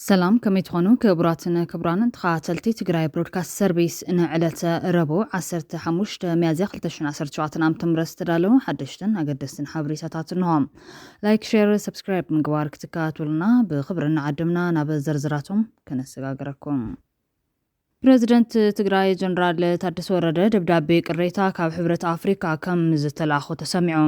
ሰላም፣ ከመይ ትኾኑ ክቡራትን ክቡራንን ተኸታተልቲ ትግራይ ብሮድካስት ሰርቪስ? ንዕለተ ረቡዕ ዓሰርተ ሓሙሽተ ሚያዝያ ክልተ ሽሕን ዓሰርተ ሸውዓተን ዓመተ ምህረት ዝተዳለዉ ሓደሽትን ኣገደስትን ሓበሬታታት እንሆ። ላይክ፣ ሼር፣ ሰብስክራይብ ምግባር ክትከታተሉና ብኽብሪ እናዓደምና ናብ ዝርዝራቶም ከነሰጋግረኩም። ፕረዚደንት ትግራይ ጀነራል ታደሰ ወረደ ደብዳቤ ቅሬታ ካብ ሕብረት ኣፍሪካ ከም ዝተላእኾ ተሰሚዑ።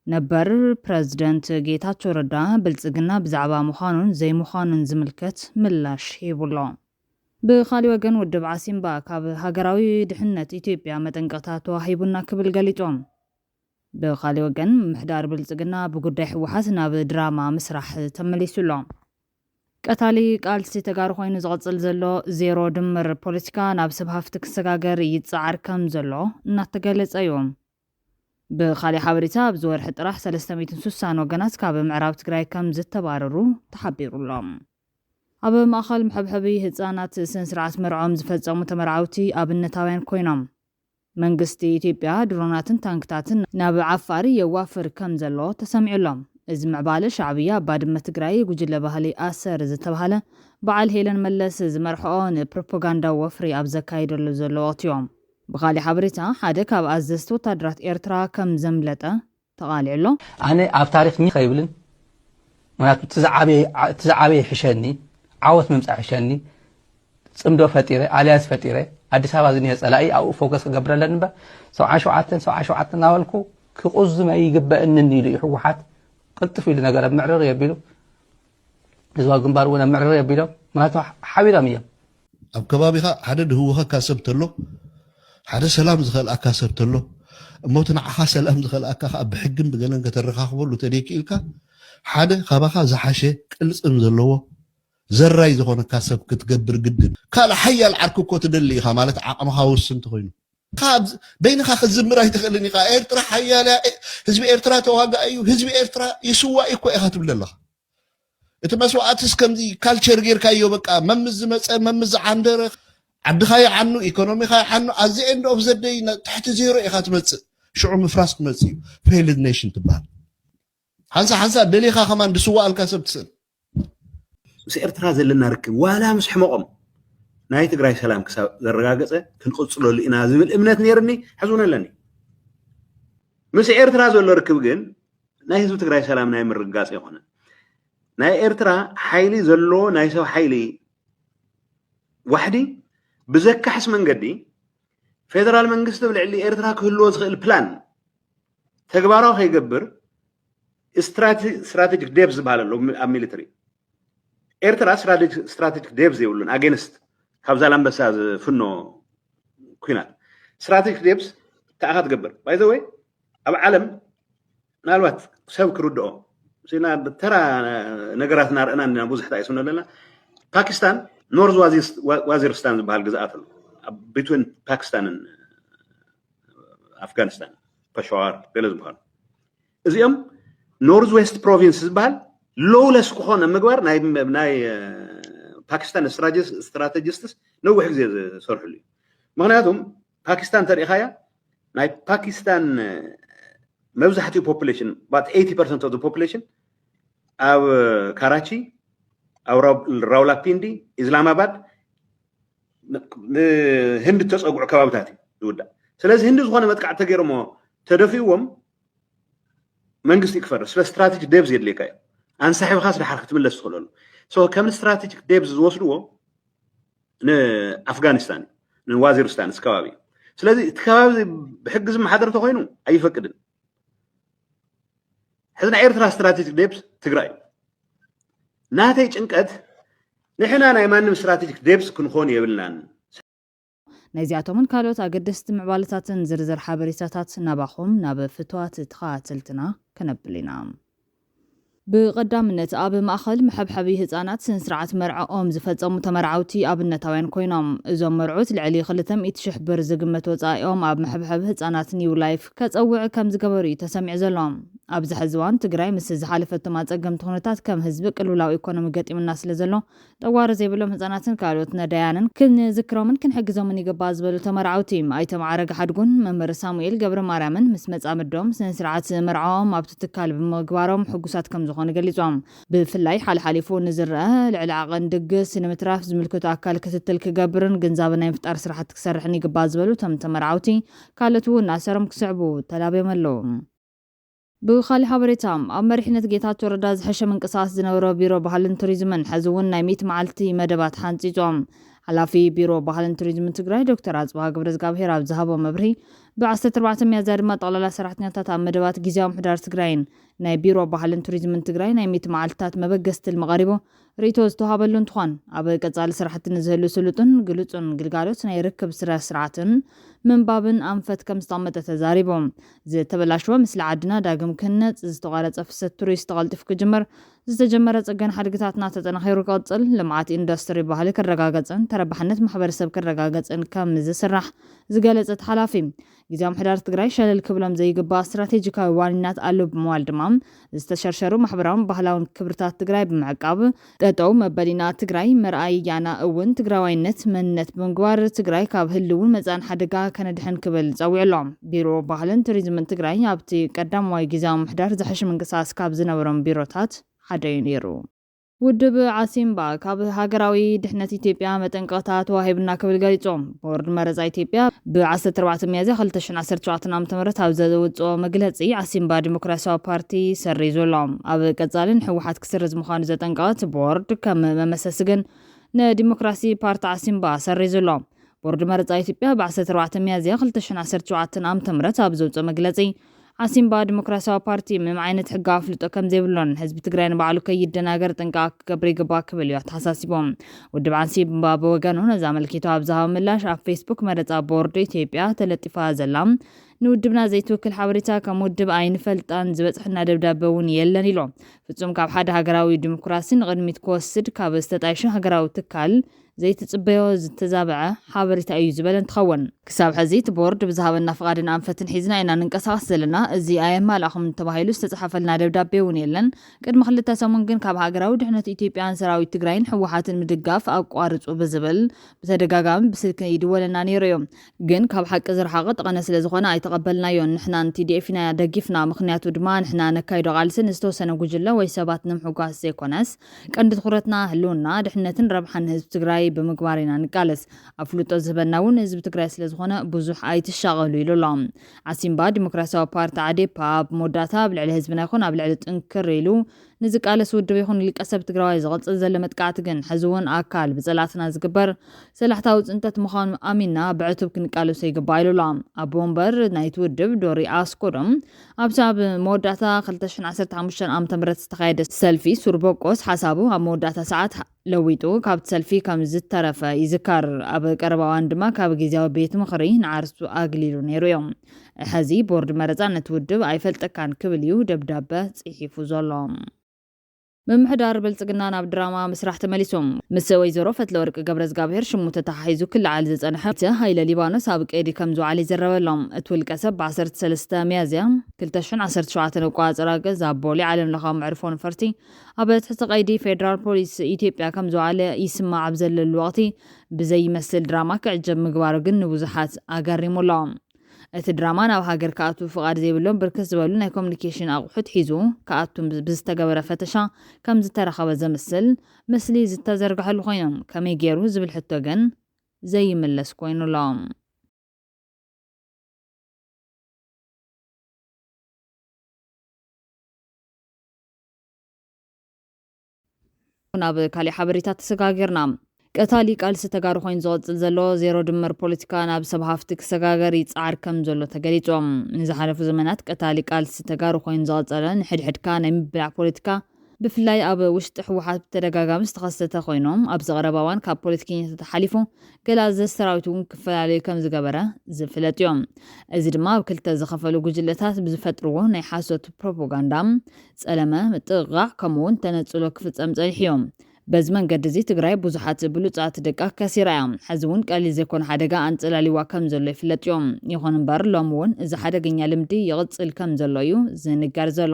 ነበር ፕረዚደንት ጌታቸው ረዳ ብልጽግና ብዛዕባ ምዃኑን ዘይምዃኑን ዝምልከት ምላሽ ሂቡ ኣሎ። ብኻልእ ወገን ውድብ ዓሲምባ ካብ ሃገራዊ ድሕነት ኢትዮጵያ መጠንቀቕታ ተዋሂቡና ክብል ገሊጹ። ብኻልእ ወገን ምምሕዳር ብልጽግና ብጉዳይ ህወሓት ናብ ድራማ ምስራሕ ተመሊሱ ኣሎ። ቀታሊ ቃልሲ ተጋሩ ኮይኑ ዝቕጽል ዘሎ ዜሮ ድምር ፖለቲካ ናብ ሰብ ሃፍቲ ክሰጋገር ይጸዓር ከም ዘሎ እናተገለጸ እዩ። ብኻሊእ ሓበሬታ ኣብዚ ወርሒ ጥራሕ ሰለስተ ሚእትን ስሳን ወገናት ካብ ምዕራብ ትግራይ ከም ዝተባረሩ ተሓቢሩ ኣሎ። ኣብ ማእኸል መሐብሐቢ ህፃናት ስነ ስርዓት መርዖም ዝፈጸሙ ተመርዓውቲ ኣብነታውያን ኮይኖም። መንግስቲ ኢትዮጵያ ድሮናትን ታንክታትን ናብ ዓፋር የዋፍር ከም ዘሎ ተሰሚዑ ኣሎ። እዚ ምዕባለ ሻዕብያ ኣብ ባድመ ትግራይ ጉጅለ ባህሊ ኣሰር ዝተባህለ በዓል ሄለን መለስ ዝመርሕኦ ንፕሮፓጋንዳ ወፍሪ ኣብ ዘካይደሉ ዘሎ ወቕቲ እዮም። ብኻሊእ ሓበሬታ ሓደ ካብ ኣዘዝቲ ወታደራት ኤርትራ ከም ዘምለጠ ተቓሊዑ ኣሎ። ኣነ ኣብ ታሪኽ ኒኽ ኣይብልን። ምክንያቱ እቲ ዝዓበየ ይሕሸኒ፣ ዓወት ምምፃእ ይሕሸኒ። ፅምዶ ፈጢረ፣ ኣልያንስ ፈጢረ፣ ኣዲስ ኣበባ ዝኒሀ ፀላኢ ኣብኡ ፎከስ ክገብር ኣለኒ እምበር ሰብዓ ሸውዓተን ሰብዓ ሸውዓተን እናበልኩ ክቕዝም ኣይግበእንን ኢሉ እዩ ህወሓት ቅልጥፍ ኢሉ ነገር ኣብ ምዕርር የቢሉ። ህዝባዊ ግንባር እውን ኣብ ምዕርር የቢሎም። ምክንያቱ ሓቢሮም እዮም። ኣብ ከባቢኻ ሓደ ድህውኸካ ሰብ ተሎ፣ ሓደ ሰላም ዝኸልኣካ ሰብ ተሎ፣ እሞ እቲ ንዓኻ ሰላም ዝኸልኣካ ከዓ ብሕግን ብገለን ከተረኻኽበሉ ተደይክኢልካ፣ ሓደ ካባኻ ዝሓሸ ቅልፅም ዘለዎ ዘራይ ዝኾነካ ሰብ ክትገብር ግድን። ካልእ ሓያል ዓርኪ እኮ ትደሊ ኢኻ፣ ማለት ዓቕምኻ ውስን ተኾይኑ። ካብ በይንኻ ክትዝምር ኣይትኽእልን ኢኻ። ኤርትራ ሓያል እያ፣ ህዝቢ ኤርትራ ተዋጋኢ እዩ፣ ህዝቢ ኤርትራ ይስዋእ እዩ እኮ ኢኻ ትብል ዘለኻ። እቲ መስዋእትስ ከምዚ ካልቸር ጌርካዮ፣ በቃ መምዝ ዝመፀ መምዝ ዝዓንደረ፣ ዓድኻ ይዓኑ፣ ኢኮኖሚኻ ይዓኑ። ኣዚ ኤንድ ኦፍ ዘደይ ትሕቲ ዜሮ ኢኻ ትመፅእ። ሽዑ ምፍራስ ክመፅእ እዩ። ፌይልድ ኔሽን ትበሃል። ሓንሳ ሓንሳ ደሊኻ ከማን ዝስዋኣልካ ሰብ ትስእል። ምስ ኤርትራ ዘለና ርክብ ዋላ ምስ ሕመቖም ናይ ትግራይ ሰላም ክሳብ ዘረጋገፀ ክንቕፅለሉ ኢና ዝብል እምነት ነይርኒ፣ ሕዚ እውን ኣለኒ። ምስ ኤርትራ ዘሎ ርክብ ግን ናይ ህዝቢ ትግራይ ሰላም ናይ ምርግጋፅ የኾነ። ናይ ኤርትራ ሓይሊ ዘለዎ ናይ ሰብ ሓይሊ ዋሕዲ ብዘካሕስ መንገዲ ፌደራል መንግስቲ ኣብ ልዕሊ ኤርትራ ክህልዎ ዝኽእል ፕላን ተግባራዊ ከይገብር ስትራቴጂክ ዴፕ ዝበሃል ኣሎ ኣብ ሚሊተሪ። ኤርትራ ስትራቴጂክ ዴፕ ዘይብሉን ኣጌንስት ካብ ዛላምበሳ ዝፍኖ ኩናት ስትራቴጂክ ዴፕስ ተኣኻ ትገብር። ባይ ዘ ወይ ኣብ ዓለም ምናልባት ሰብ ክርድኦ ሲና ተራ ነገራት እናርአና ኢና፣ ብዙሕ ተኣይሱና ኣለና። ፓኪስታን ኖርዝ ዋዚስ- ዋ- ዋዚርስታን ዝበሃል ግዝኣት ኣሎ። ኣብ ቢትዊን ፓኪስታንን ኣፍጋኒስታን፣ ፐሸዋር ገለ ዝበሃሉ፣ እዚኦም ኖርዝ ዌስት ፕሮቪንስ ዝበሃል ሎውለስ ክኾነ ምግባር ናይ ናይ ፓኪስታን ስትራቴጂስትስ ነዊሕ ግዜ ዝሰርሕሉ እዩ። ምክንያቱም ፓኪስታን ተሪኢኻያ፣ ናይ ፓኪስታን መብዛሕትኡ ፖፑሌሽን፣ about eighty percent of the population ኣብ ካራቺ፣ ኣብ ራውላፒንዲ፣ ኢስላማባድ፣ ንህንዲ ተፀጉዑ ከባብታት እዩ ዝውዳእ። ስለዚ ህንዲ ዝኾነ መጥቃዕቲ ተገይሮሞ ተደፊእዎም መንግስቲ ክፈርስ ስለ ስትራቴጂ ዴፕዝ የድልየካ እዩ። ኣንሳሒብኻስ ድሓር ክትምለስ ትኽእለሉ። ከም ስትራቴጂክ ዴፕዝ ዝወስድዎ ንኣፍጋኒስታን እዩ፣ ንዋዚርስታን እዚ ከባቢ እዩ። ስለዚ እቲ ከባቢ ብሕጊ ዝመሓደር ተኮይኑ ኣይፈቅድን። ሕዚ ናይ ኤርትራ ስትራቴጂክ ዴፕስ ትግራይ እዩ። ናተይ ጭንቀት ንሕና ናይ ማንም ስትራቴጂክ ዴፕስ ክንኾን የብልናን። ነዚኣቶምን ካልኦት ኣገደስቲ ምዕባለታትን ዝርዝር ሓበሬታታት ናባኹም ናብ ፍትዋት ተኸታተልትና ከነብል ኢና። ብቐዳምነት ኣብ ማእኸል መሐብሐቢ ህፃናት ስነ ስርዓት መርዕኦም ዝፈፀሙ ተመርዓውቲ ኣብነታውያን ኮይኖም። እዞም መርዑት ልዕሊ ክልተ ሚእቲ ሽሕ ብር ዝግመት ወፃኢኦም ኣብ መሐብሐቢ ህፃናት ኒው ላይፍ ከፀውዕ ከም ዝገበሩ እዩ ተሰሚዑ ዘሎ። ኣብዚ ሕዚ እዋን ትግራይ ምስ ዝሓለፈቶም ኣጸገምቲ ኩነታት ከም ህዝቢ ቅልውላው ኢኮኖሚ ገጢሙና ስለ ዘሎ፣ ጠዋሪ ዘይብሎም ህጻናትን ካልኦት ነዳያንን ክንዝክሮምን ክንሕግዞምን ይግባእ ዝበሉ ተመራዕውቲ፣ ኣይተ ማዕረግ ሓድጉን መምህር ሳሙኤል ገብረ ማርያምን ምስ መጻምዶም ስነ ስርዓት መርዓኦም ኣብቲ ትካል ብምግባሮም ሕጉሳት ከም ዝኾኑ ገሊጾም። ብፍላይ ሓልሓሊፉ ንዝረአ ልዕሊ ዓቐን ድግስ ንምትራፍ ዝምልከቱ ኣካል ክትትል ክገብርን ግንዛበ ናይ ምፍጣር ስራሕቲ ክሰርሕን ይግባእ ዝበሉ እቶም ተመራዕውቲ፣ ካልኦት እውን ኣሰሮም ክስዕቡ ተላብዮም ኣለዉ። ብኻሊእ ሓበሬታ፣ ኣብ መሪሕነት ጌታቸው ረዳ ዝሐሸ ምንቅስቃስ ዝነበሮ ቢሮ ባህልን ቱሪዝምን ሕዚ እውን ናይ ሚእቲ መዓልቲ መደባት ሓንፂፆም። ሓላፊ ቢሮ ባህልን ቱሪዝምን ትግራይ ዶክተር ኣፅብሃ ገብረዝጋብሄር ኣብ ዝሃቦ መብርሂ፣ ብ ዓሰርተ ኣርባዕተ ሚያዝያ ድማ ጠቕላላ ሰራሕተኛታት ኣብ መደባት ግዝያዊ ምሕዳር ትግራይን ናይ ቢሮ ባህልን ቱሪዝምን ትግራይ ናይ ሚእቲ መዓልትታት መበገሲ ትልሚ ቀሪቡ ርእይቶ ዝተውሃበሉ እንትኾን፣ ኣብ ቀጻሊ ስራሕቲ ንዝህሉ ስሉጥን ግሉጽን ግልጋሎት ናይ ርክብ ስረ ስርዓትን ምንባብን ኣንፈት ከም ዝተቐመጠ ተዛሪቡ። ዝተበላሸወ ምስሊ ዓድና ዳግም ክህነጽ፣ ዝተቋረጸ ፍሰት ቱሪስት ቀልጢፉ ክጅምር፣ ዝተጀመረ ጽገና ሓድግታትና ተጠናኺሩ ክቕጽል፣ ልምዓት ኢንዱስትሪ ባህሊ ክረጋገጽን ተረባሕነት ማሕበረሰብ ክረጋገጽን ከም ዝስራሕ ዝገለጸት ሓላፊ፣ ግዝያዊ ምሕዳር ትግራይ ሸለል ክብሎም ዘይግባእ ስትራቴጂካዊ ዋኒናት ኣሎ ብምባል ድማ፣ ዝተሸርሸሩ ማሕበራውን ባህላውን ክብርታት ትግራይ ብምዕቃብ፣ ጠጠው መበሊና ትግራይ መርኣያና እውን ትግራዋይነት መንነት ብምግባር፣ ትግራይ ካብ ህልውን መጻእን ሓደጋ ከነድሕን ክብል ጸዊዑ ኣሎ። ቢሮ ባህልን ቱሪዝምን ትግራይ ኣብቲ ቀዳማይ ግዝያዊ ምሕዳር ዝሐሸ ምንቅስቃስ ካብ ዝነበሮም ቢሮታት ሓደ እዩ ነይሩ። ውድብ ዓሲምባ ካብ ሃገራዊ ድሕነት ኢትዮጵያ መጠንቀቕታ ተዋሂቡና ክብል ገሊጹ። ቦርድ መረጻ ኢትዮጵያ ብ ዓሰርተ ኣርባዕተ ሚያዝያ ክልተ ሽሕን ዓሰርተ ሸውዓተን ዓመተ ምህረት ኣብ ዘውጽኦ መግለጺ፣ ዓሲምባ ዲሞክራሲያዊ ፓርቲ ሰሪዙ ኣሎ። ኣብ ቀጻሊ ንህወሓት ክስርዝ ምዃኑ ዘጠንቀቐ እቲ ቦርድ፣ ከም መመሰሲ ግን ንዲሞክራሲ ፓርቲ ዓሲምባ ሰሪዙ ኣሎ። ቦርድ መረጻ ኢትዮጵያ ብ ዓሰርተ ኣርባዕተ ሚያዝያ ክልተ ሽሕን ዓሰርተ ሸውዓተን ዓመተ ምህረት ኣብ ዘውጽኦ መግለጺ፣ ዓሲምባ ዲሞክራሲያዊ ፓርቲ ምንም ዓይነት ሕጋዊ ኣፍልጦ ከም ዘይብሉን ህዝቢ ትግራይ ንባዕሉ ከይደናገር ጥንቃቐ ክገብር ይግባእ ክብል እዩ ኣተሓሳሲቡ። ውድብ ዓሲምባ ብወገኑ ነዚ ኣመልኪቱ ኣብ ዝሃቦ ምላሽ፣ ኣብ ፌስቡክ መረጻ ቦርድ ኢትዮጵያ ተለጢፋ ዘላ ንውድብና ዘይትውክል ሓበሬታ ከም ውድብ ኣይንፈልጣን፣ ዝበጽሐና ደብዳበ እውን የለን ኢሉ። ፍጹም ካብ ሓደ ሃገራዊ ዲሞክራሲ ንቕድሚት ክወስድ ካብ ዝተጣየሸ ሃገራዊ ትካል ዘይትጽበዮ ዝተዛበዐ ሓበሬታ እዩ ዝበለ እንትኸውን፣ ክሳብ ሕዚ እቲ ቦርድ ብዝሃበና ፍቓድን ኣንፈትን ሒዝና ኢና ንንቀሳቐስ ዘለና። እዚ ኣየማልኣኹምን ተባሂሉ ዝተጻሓፈልና ደብዳቤ እውን የለን። ቅድሚ ክልተ ሰሙን ግን ካብ ሃገራዊ ድሕነት ኢትዮጵያን ሰራዊት ትግራይን ህወሓትን ምድጋፍ ኣቋርጹ ብዝብል ብተደጋጋሚ ብስልኪ ይድወለና ነይሩ እዩ። ግን ካብ ሓቂ ዝረሓቐ ጠቐነ ስለ ዝኾነ ኣይተቐበልናዮን። ንሕና ን ቲ ዲ ኤፍ ኢና ደጊፍና። ምኽንያቱ ድማ ንሕና ነካይዶ ቃልሲ ንዝተወሰነ ጉጅለ ወይ ሰባት ንምሕጓስ ዘይኮነስ፣ ቀንዲ ትኹረትና ህልውና፣ ድሕነትን ረብሓን ህዝቢ ትግራይ ብምግባር ኢና ንቃለስ። ኣፍልጦ ዝህበና እውን ህዝቢ ትግራይ ስለ ዝኾነ ብዙሕ ኣይትሻቐሉ ኢሉ ኣሎ። ዓሲምባ ዲሞክራሲያዊ ፓርቲ ዓዴፓ ኣብ መወዳእታ ኣብ ልዕሊ ህዝብና ይኹን ኣብ ልዕሊ ጥንክር ኢሉ ንዝቃለስ ውድብ ይኹን ውልቀ ሰብ ትግራዋይ ዝቕጽል ዘሎ መጥቃዕቲ ግን ሕዚ እውን ኣካል ብጸላእትና ዝግበር ሰላሕታዊ ጽንተት ምዃኑ ኣሚንና ብዕቱብ ክንቃለሶ ይግባእ ኢሉ ኣሎ። ኣቦ ወንበር ናይቲ ውድብ ዶሪ ኣስኮዶም ኣብቲ ኣብ መወዳእታ ክልተ ሽሕን ዓሰርተ ሓሙሽተን ዓመተ ምህረት ዝተኻየደ ሰልፊ ሱር ቦቆስ ሓሳቡ ኣብ መወዳእታ ሰዓት ለዊጡ ካብቲ ሰልፊ ከም ዝተረፈ ይዝከር። ኣብ ቀረባ እዋን ድማ ካብ ግዝያዊ ቤት ምኽሪ ንዓርሱ ኣግሊሉ ነይሩ እዩ። ሕዚ ቦርድ መረጻ ነቲ ውድብ ኣይፈልጠካን ክብል እዩ ደብዳበ ጽሒፉ ዘሎ። ምምሕዳር ብልጽግና ናብ ድራማ ምስራሕ ተመሊሱ። ምስ ወይዘሮ ፈትለወርቅ ገብረዝጋብሄር ሽሙ ተተሓሒዙ ክለዓል ዝጸንሐ እቲ ሃይለ ሊባኖስ ኣብ ቀይዲ ከም ዝወዓለ ይዝረበሎም። እቲ ውልቀ ሰብ ብ ዓሰርተ ሰለስተ ሚያዝያ ክልተ ሽሕን ዓሰርተ ሸውዓተን ኣቆጻጽራ ገዛ ቦሌ ዓለም ለኻዊ መዕርፎ ነፈርቲ ኣብ ትሕቲ ቀይዲ ፌደራል ፖሊስ ኢትዮጵያ ከም ዝወዓለ ይስማዕ ኣብ ዘለሉ ወቕቲ፣ ብዘይመስል ድራማ ክዕጀብ ምግባሩ ግን ንብዙሓት ኣገሪሙ ኣሎ። እቲ ድራማ ናብ ሃገር ክኣቱ ፍቓድ ዘይብሎም ብርክት ዝበሉ ናይ ኮሙኒኬሽን ኣቑሑት ሒዙ ክኣቱ ብዝተገበረ ፈተሻ ከም ዝተረኸበ ዘምስል ምስሊ ዝተዘርግሐሉ ኮይኖም፣ ከመይ ገይሩ ዝብል ሕቶ ግን ዘይምለስ ኮይኑ ኣሎ። ናብ ካሊእ ሓበሬታ ተሰጋጊርና። ቀታሊ ቃልሲ ተጋሩ ኮይኑ ዝቐጽል ዘሎ ዜሮ ድምር ፖለቲካ ናብ ሰብ ሃፍቲ ክሰጋገር ይጻዓር ከም ዘሎ ተገሊጹ። ንዝሓለፉ ዘመናት ቀታሊ ቃልሲ ተጋሩ ኮይኑ ዝቐጸለ ንሕድሕድካ ናይ ምብላዕ ፖለቲካ፣ ብፍላይ ኣብ ውሽጢ ህወሓት ብተደጋጋሚ ዝተኸሰተ ኮይኑ፣ ኣብዚ ቀረባ እዋን ካብ ፖለቲከኛታት ሓሊፉ ገለ ኣዘዝቲ ሰራዊት እውን ክፈላለዩ ከም ዝገበረ ዝፍለጥ እዩ። እዚ ድማ ኣብ ክልተ ዝኸፈሉ ጉጅለታት ብዝፈጥርዎ ናይ ሓሶት ፕሮፓጋንዳ፣ ጸለመ፣ ምጥቕቓዕ ከምኡ እውን ተነጽሎ ክፍጸም ጸኒሑ እዩ። በዚ መንገዲ እዚ ትግራይ ብዙሓት ብሉፃት ደቃ ከሲራ እያ። ሕዚ እውን ቀሊል ዘይኮነ ሓደጋ ኣንፀላሊዋ ከም ዘሎ ይፍለጥ እዩ። ይኹን እምበር ሎም እውን እዚ ሓደገኛ ልምዲ ይቕፅል ከም ዘሎ እዩ ዝንገር ዘሎ።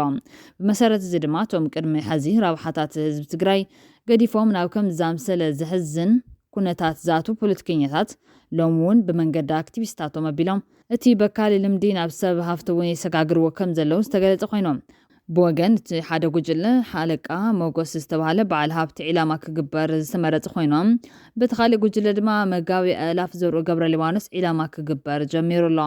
ብመሰረት እዚ ድማ እቶም ቅድሚ ሕዚ ረብሓታት ህዝቢ ትግራይ ገዲፎም ናብ ከም ዝኣምሰለ ዘሕዝን ኩነታት ዝኣትዉ ፖለቲከኛታት ሎም እውን ብመንገዲ ኣክቲቪስታቶም ኣቢሎም እቲ በካሊ ልምዲ ናብ ሰብ ሃፍቲ እውን የሰጋግርዎ ከም ዘለዉ ዝተገለጸ ኮይኖም፣ ብወገን እቲ ሓደ ጉጅለ ሓለቃ ሞጎስ ዝተባሃለ በዓል ሃብቲ ዒላማ ክግበር ዝተመረጸ ኮይኖም፣ በቲ ካልእ ጉጅለ ድማ መጋቢ ኣእላፍ ዘርኡ ገብረ ሊባኖስ ዒላማ ክግበር ጀሚሩ ኣሎ።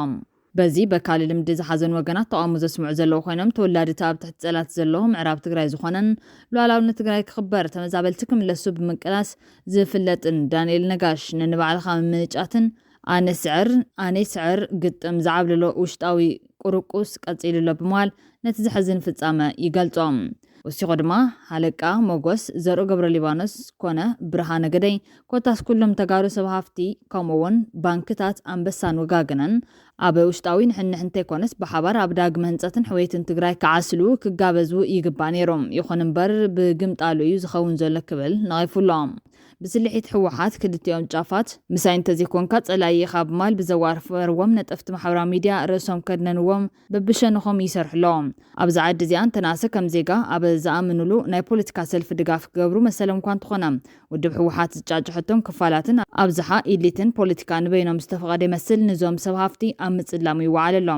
በዚ በካሊ ልምዲ ዝሓዘን ወገናት ተቃውሞ ዘስምዑ ዘለዉ ኮይኖም፣ ተወላድቲ ኣብ ትሕቲ ጸላት ዘለዉ ምዕራብ ትግራይ ዝኾነን ሉዓላውነት ትግራይ ክኽበር ተመዛበልቲ ክምለሱ ብምቅላስ ዝፍለጥን ዳንኤል ነጋሽ፣ ነንባዕልኻ ምምንጫትን ኣነ ስዕር ኣነ ስዕር ግጥም ዝዓብለሎ ውሽጣዊ ቁርቁስ ቀጺሉ ኣሎ ብምባል ነቲ ዘሕዝን ፍጻመ ይገልጾ። ወሲኹ ድማ ሃለቃ ሞጎስ ዘርኡ ገብረ ሊባኖስ ኮነ ብርሃነ ገደይ ኮታስ ኩሎም ተጋሩ ሰብ ሃፍቲ ከምኡ እውን ባንክታት ኣንበሳን ወጋገነን ኣብ ውሽጣዊ ንሕንሕ እንተይኮነስ ብሓባር ኣብ ዳግመ ህንፀትን ሕውየትን ትግራይ ክዓስሉ ክጋበዙ ይግባእ ነይሮም። ይኹን እምበር ብግምጣሉ እዩ ዝኸውን ዘሎ ክብል ነቒፉ ኣሎ። ብስልሒት ህወሓት ክልቲኦም ጫፋት ምሳይ እንተዘይኮንካ ጸላኢ ኢኻ ብማል ብዘዋፈርዎም ነጠፍቲ ማሕበራዊ ሚድያ ርእሶም ከድነንዎም በብሸነኾም ይሰርሑ ኣለዉ። ኣብዚ ዓዲ እዚኣ እንተናሰ ከም ዜጋ ኣብ ዝኣምኑሉ ናይ ፖለቲካ ሰልፊ ድጋፍ ክገብሩ መሰሎም እኳ እንተኾነ ውድብ ህወሓት ዝጫጭሐቶም ክፋላትን ኣብዝሓ ኢሊትን ፖለቲካ ንበይኖም ዝተፈቐደ ይመስል ንዞም ሰብ ሃፍቲ ኣብ ምጽላም ይወዓል ኣሎ።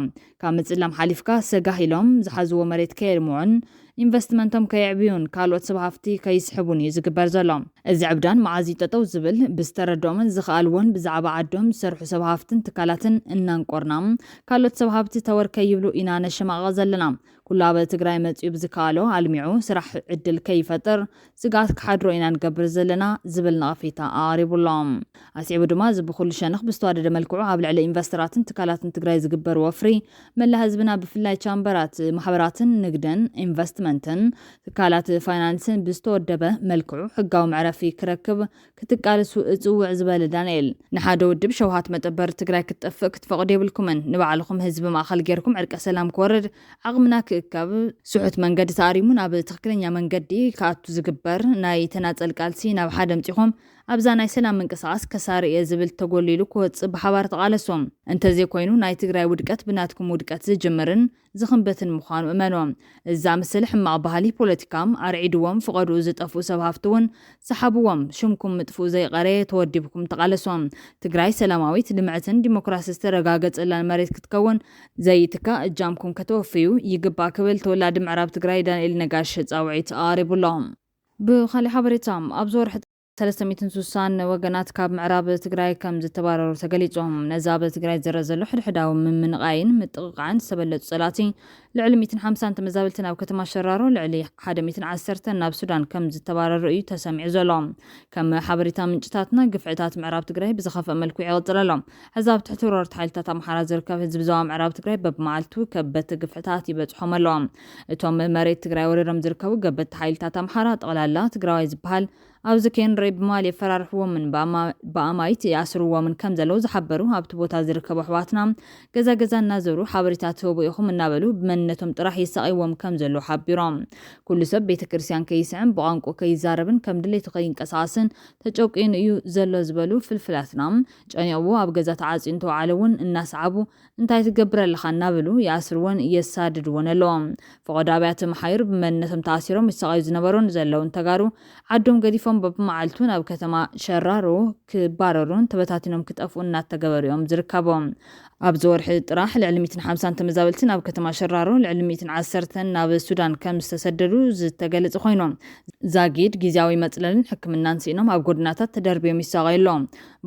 ካብ ምጽላም ሓሊፍካ ሰጋህ ኢሎም ዝሓዝዎ መሬት ከየልምዑን ኢንቨስትመንቶም ከየዕብዩን ካልኦት ሰብ ሃፍቲ ከይስሕቡን እዩ ዝግበር ዘሎ። እዚ ዕብዳን መዓዝ እዩ ጠጠው ዝብል? ብዝተረድኦምን ዝኸኣልዎን ብዛዕባ ዓዶም ዝሰርሑ ሰብ ሃፍትን ትካላትን እናንቆርና ካልኦት ሰብ ሃፍቲ ተወር ከይብሉ ኢና ነሸማቕቕ ዘለና። ኩሉ ኣብ ትግራይ መፂኡ ብዝከኣሎ ኣልሚዑ ስራሕ ዕድል ከይፈጥር ስግኣት ክሓድሮ ኢና ንገብር ዘለና ዝብል ነቐፌታ ኣቕሪቡ ኣሎ። ኣስዒቡ ድማ እዚ ብኩሉ ሸነኽ ብዝተዋደደ መልክዑ ኣብ ልዕሊ ኢንቨስተራትን ትካላትን ትግራይ ዝግበር ወፍሪ መላ ህዝብና ብፍላይ ቻምበራት ማሕበራትን ንግድን ኢንቨስትመንትን ትካላት ፋይናንስን ብዝተወደበ መልክዑ ሕጋዊ መዕረፊ ክረክብ ክትቃለሱ እጽውዕ ዝበለ ዳንኤል፣ ንሓደ ውድብ ሸውሃት መጠበር ትግራይ ክትጠፍእ ክትፈቕዱ የብልኩምን። ንባዕልኹም ህዝቢ ማእኸል ጌርኩም ዕርቀ ሰላም ክወርድ ዓቕምና ክእከብ ስሑት መንገዲ ተኣሪሙ ናብ ትኽክለኛ መንገዲ ክኣቱ ዝግበር ናይ ተናጸል ቃልሲ ናብ ሓደ ኣምጺኹም ኣብዛ ናይ ሰላም ምንቅስቓስ ከሳሪ እየ ዝብል ተጎሊሉ ክወጽእ ብሓባር ተቓለሱ። እንተዘይኮይኑ ናይ ትግራይ ውድቀት ብናትኩም ውድቀት ዝጅምርን ዝኽንበትን ምዃኑ እመኑ። እዚ ዝኣመሰለ ሕማቕ ባህሊ ፖለቲካ ኣርዒድዎም ፍቐድኡ ዝጠፍኡ ሰብ ሃፍቲ እውን ሰሓብዎም። ሽምኩም ምጥፍኡ ዘይቐረየ ተወዲብኩም ተቓለሱ። ትግራይ ሰላማዊት ልምዕትን ዲሞክራሲ ዝተረጋገጸላን መሬት ክትከውን ዘይትካ እጃምኩም ከተወፍዩ ይግባእ ክብል ተወላዲ ምዕራብ ትግራይ ዳንኤል ነጋሽ ጻውዒት ኣቕሪቡ ኣሎ። ብኻሊእ ሓበሬታ ኣብዚ ወርሒ ሰለስተ ሚእትን ስሳን ወገናት ካብ ምዕራብ ትግራይ ከም ዝተባረሩ ተገሊጾም። ነዚ ኣብ ትግራይ ዝረአ ዘሎ ሕድሕዳዊ ምምንቓይን ምጥቕቓዕን ዝተበለጹ ጸላእቲ ልዕሊ ሚእትን ሓምሳን ተመዛበልቲ ናብ ከተማ ሸራሮ ልዕሊ ሓደ ሚእትን ዓሰርተን ናብ ሱዳን ከም ዝተባረሩ እዩ ተሰሚዑ ዘሎ። ከም ሓበሬታ ምንጭታትና ግፍዕታት ምዕራብ ትግራይ ብዝኸፍአ መልክዑ ይቕጽል ኣሎ። ሕዚ ኣብ ትሕቲ ወረርቲ ሓይልታት ኣምሓራ ዝርከብ ህዝቢ ዞባ ምዕራብ ትግራይ በብመዓልቱ ከበድቲ ግፍዕታት ይበጽሖም ኣለዎ። እቶም መሬት ትግራይ ወሪሮም ዝርከቡ ገበቲ ሓይልታት ኣምሓራ ጠቕላላ ትግራዋይ ዝበሃል ኣብዚ ከይንርኢ ብማል የፈራርሕዎምን ብኣማ- ብኣማይት ይኣስርዎምን ከም ዘለዉ ዝሓበሩ ኣብቲ ቦታ ዝርከቡ ኣሕዋትና ገዛ ገዛ እናዘሩ ሓበሬታ ትህቡ ኢኹም እናበሉ ብመንነቶም ጥራሕ የሳቕይዎም ከም ዘለዉ ሓቢሮም። ኩሉ ሰብ ቤተ ክርስቲያን ከይስዕም ብቋንቁ ከይዛረብን ከም ድሌቱ ከይንቀሳቐስን ተጨቂኑ እዩ ዘሎ ዝበሉ ፍልፍላትና ጨኒቕዎ ኣብ ገዛ ተዓፅዩ እንተወዓለ እውን እናሰዓቡ እንታይ ትገብር ኣለኻ እናበሉ ይኣስርዎን የሳድድዎን ኣለዎም። ፈቐዶ ኣብያተ መሓይር ብመንነቶም ተኣሲሮም ይሳቐዩ ዝነበሩን ዘለውን ተጋሩ ዓዶም ገዲፎም በብመዓልቱ ናብ ከተማ ሸራሮ ክባረሩን ተበታቲኖም ክጠፍኡ እናተገበሩ እዮም ዝርከቡ። ኣብዚ ወርሒ ጥራሕ ልዕሊ ሚእትን ሓምሳን ተመዛበልቲ ናብ ከተማ ሸራሮ ልዕሊ ሚእትን ዓሰርተን ናብ ሱዳን ከም ዝተሰደዱ ዝተገለጸ ኮይኑ ዛጊድ ግዝያዊ መጽለልን ሕክምናን ስኢኖም ኣብ ጎድናታት ተደርብዮም ይሳቐዩ ኣለዉ።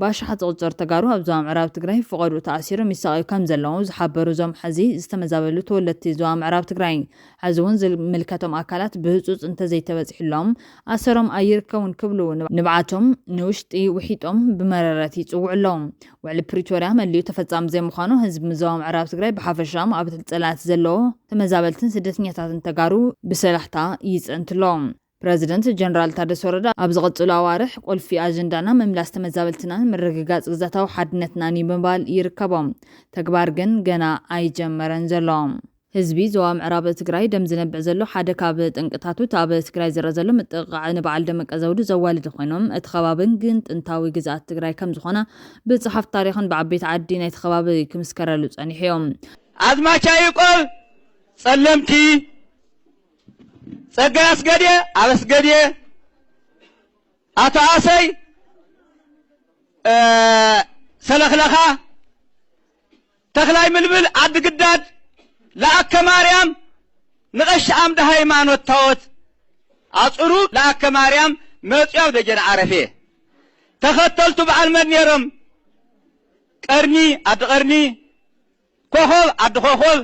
ብኣሽሓት ዝቑጸሩ ተጋሩ ኣብ ዞባ ምዕራብ ትግራይ ፈቐድኡ ተኣሲሮም ይሳቐዩ ከም ዘለዉ ዝሓበሩ እዞም ሕዚ ዝተመዛበሉ ተወለድቲ ዞባ ምዕራብ ትግራይ፣ ሕዚ እውን ዝምልከቶም ኣካላት ብህጹጽ እንተዘይተበጺሑሎም ኣሰሮም ኣይርከቡን ክብሉ ንብዓቶም ንውሽጢ ውሒጦም ብመረረት ይጽውዑ ኣለዉ። ውዕሊ ፕሪቶርያ መሊኡ ተፈጻሚ ዘይምዃኑ ህዝቢ ዞባ ምዕራብ ትግራይ ብሓፈሻ ኣብ ትሕቲ ጸላእቲ ዘለዎ ተመዛበልትን ስደተኛታትን ተጋሩ ብሰላሕታ ይጸንቱ ኣለዉ። ፕረዚደንት ጀነራል ታደሰ ወረደ ኣብ ዝቐጽሉ ኣዋርሕ ቁልፊ ኣጀንዳና ምምላስ ተመዛበልትናን ምርግጋጽ ግዛታዊ ሓድነትናን እዩ ብምባል ይርከቦም። ተግባር ግን ገና ኣይጀመረን ዘሎ። ህዝቢ ዞባ ምዕራብ ትግራይ ደም ዝነብዕ ዘሎ ሓደ ካብ ጠንቅታቱ እቲ ኣብ ትግራይ ዝረአ ዘሎ ምጥቕቓዕ ንበዓል ደመቀ ዘውዱ ዘዋልድ ኮይኖም፣ እቲ ከባቢ ግን ጥንታዊ ግዝኣት ትግራይ ከም ዝኾነ ብጸሓፍቲ ታሪኽን ብዓበይቲ ዓዲ ናይቲ ከባቢ ክምስከረሉ ጸኒሑ እዮም። ኣዝማች ያዕቆብ ጸለምቲ፣ ጸጋይ ኣስገዴ ኣብ ኣስገዴ፣ ኣቶ ኣሰይ ሰለኽለኻ፣ ተኽላይ ምልብል ዓዲ ግዳድ፣ ለኣከ ማርያም ንቐሺ ኣምደ ሃይማኖት ታወት ኣጽሩ ለኣከ ማርያም መጺኦም ደጀን ዓረፌ ተኸተልቱ በዓል መን ነይሮም? ቀርኒ፣ ኣዲ ቀርኒ፣ ኮኾብ፣ ኣዲ ኮኾብ፣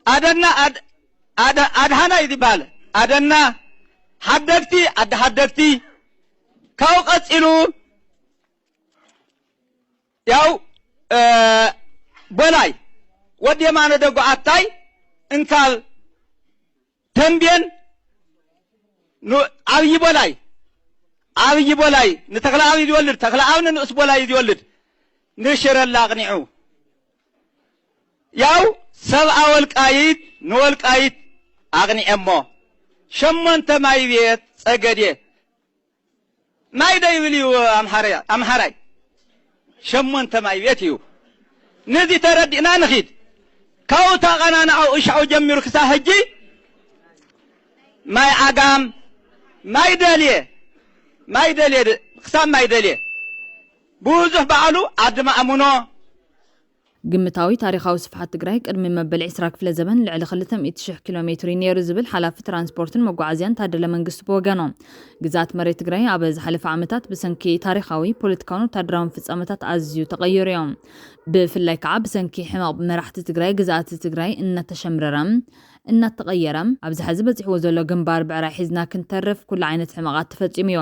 ኣደና፣ ኣድ-፣ ኣድ-፣ ኣድሃና እዩ ዝበሃል። ኣደና፣ ሓደግቲ፣ ኣዲ ሓደግቲ። ካብኡ ቀጺሉ ያው፣ እ፣ በላይ፣ ወዲ የማነ ደጎ ኣታይ፣ እንካል፣ ተንቤን፣ ኑ-፣ ዓብዪ በላይ፣ ዓብዪ በላይ፣ ንተኽለ ኣብ እዩ ዝወልድ፣ ተኽለ ኣብ ንንኡስ በላይ እዩ ዝወልድ። ንሽረ ኣላ ኣቕኒዑ። ያው ሰብኣ ወልቃይት ንወልቃይት ኣቕኒዐ እሞ፣ ሸሞንተ ማይ ቤት ጸገዴ፣ ማይ ዶ ይብል እዩ ኣምሓራይ? ኣምሓራይ ሸሞንተ ማይ ቤት እዩ። ነዚ ተረዲእና ንኺድ። ካብኡ ተቐናናዑ እሻዑ ጀሚሩ ክሳብ ሕጂ ማይ ዓጋም፣ ማይ ደልየ፣ ማይ ደልየ ድ-፣ ክሳብ ማይ ደልየ ብዙሕ ባዕሉ ዓዲ ማእሙኖ። ግምታዊ ታሪኻዊ ስፍሓት ትግራይ ቅድሚ መበል ዕስራ ክፍለ ዘመን ልዕሊ ክልተ ሚእቲ ሽሕ ኪሎ ሜትር እዩ ነይሩ ዝብል ሓላፊ ትራንስፖርትን መጓዓዝያን ታደለ መንግስቱ ብወገኑ፣ ግዝኣት መሬት ትግራይ ኣብ ዝሓለፈ ዓመታት ብሰንኪ ታሪኻዊ፣ ፖለቲካውን ወታደራውን ፍጻመታት ኣዝዩ ተቐይሩ እዮም። ብፍላይ ከዓ ብሰንኪ ሕመቕ መራሕቲ ትግራይ ግዝኣት ትግራይ እናተሸምረረ እናተቐየረ ኣብዚ ሕዚ በፂሕዎ ዘሎ ግንባር ብዕራይ ሒዝና ክንተርፍ ኩሉ ዓይነት ሕመቓት ተፈፂሙ እዩ።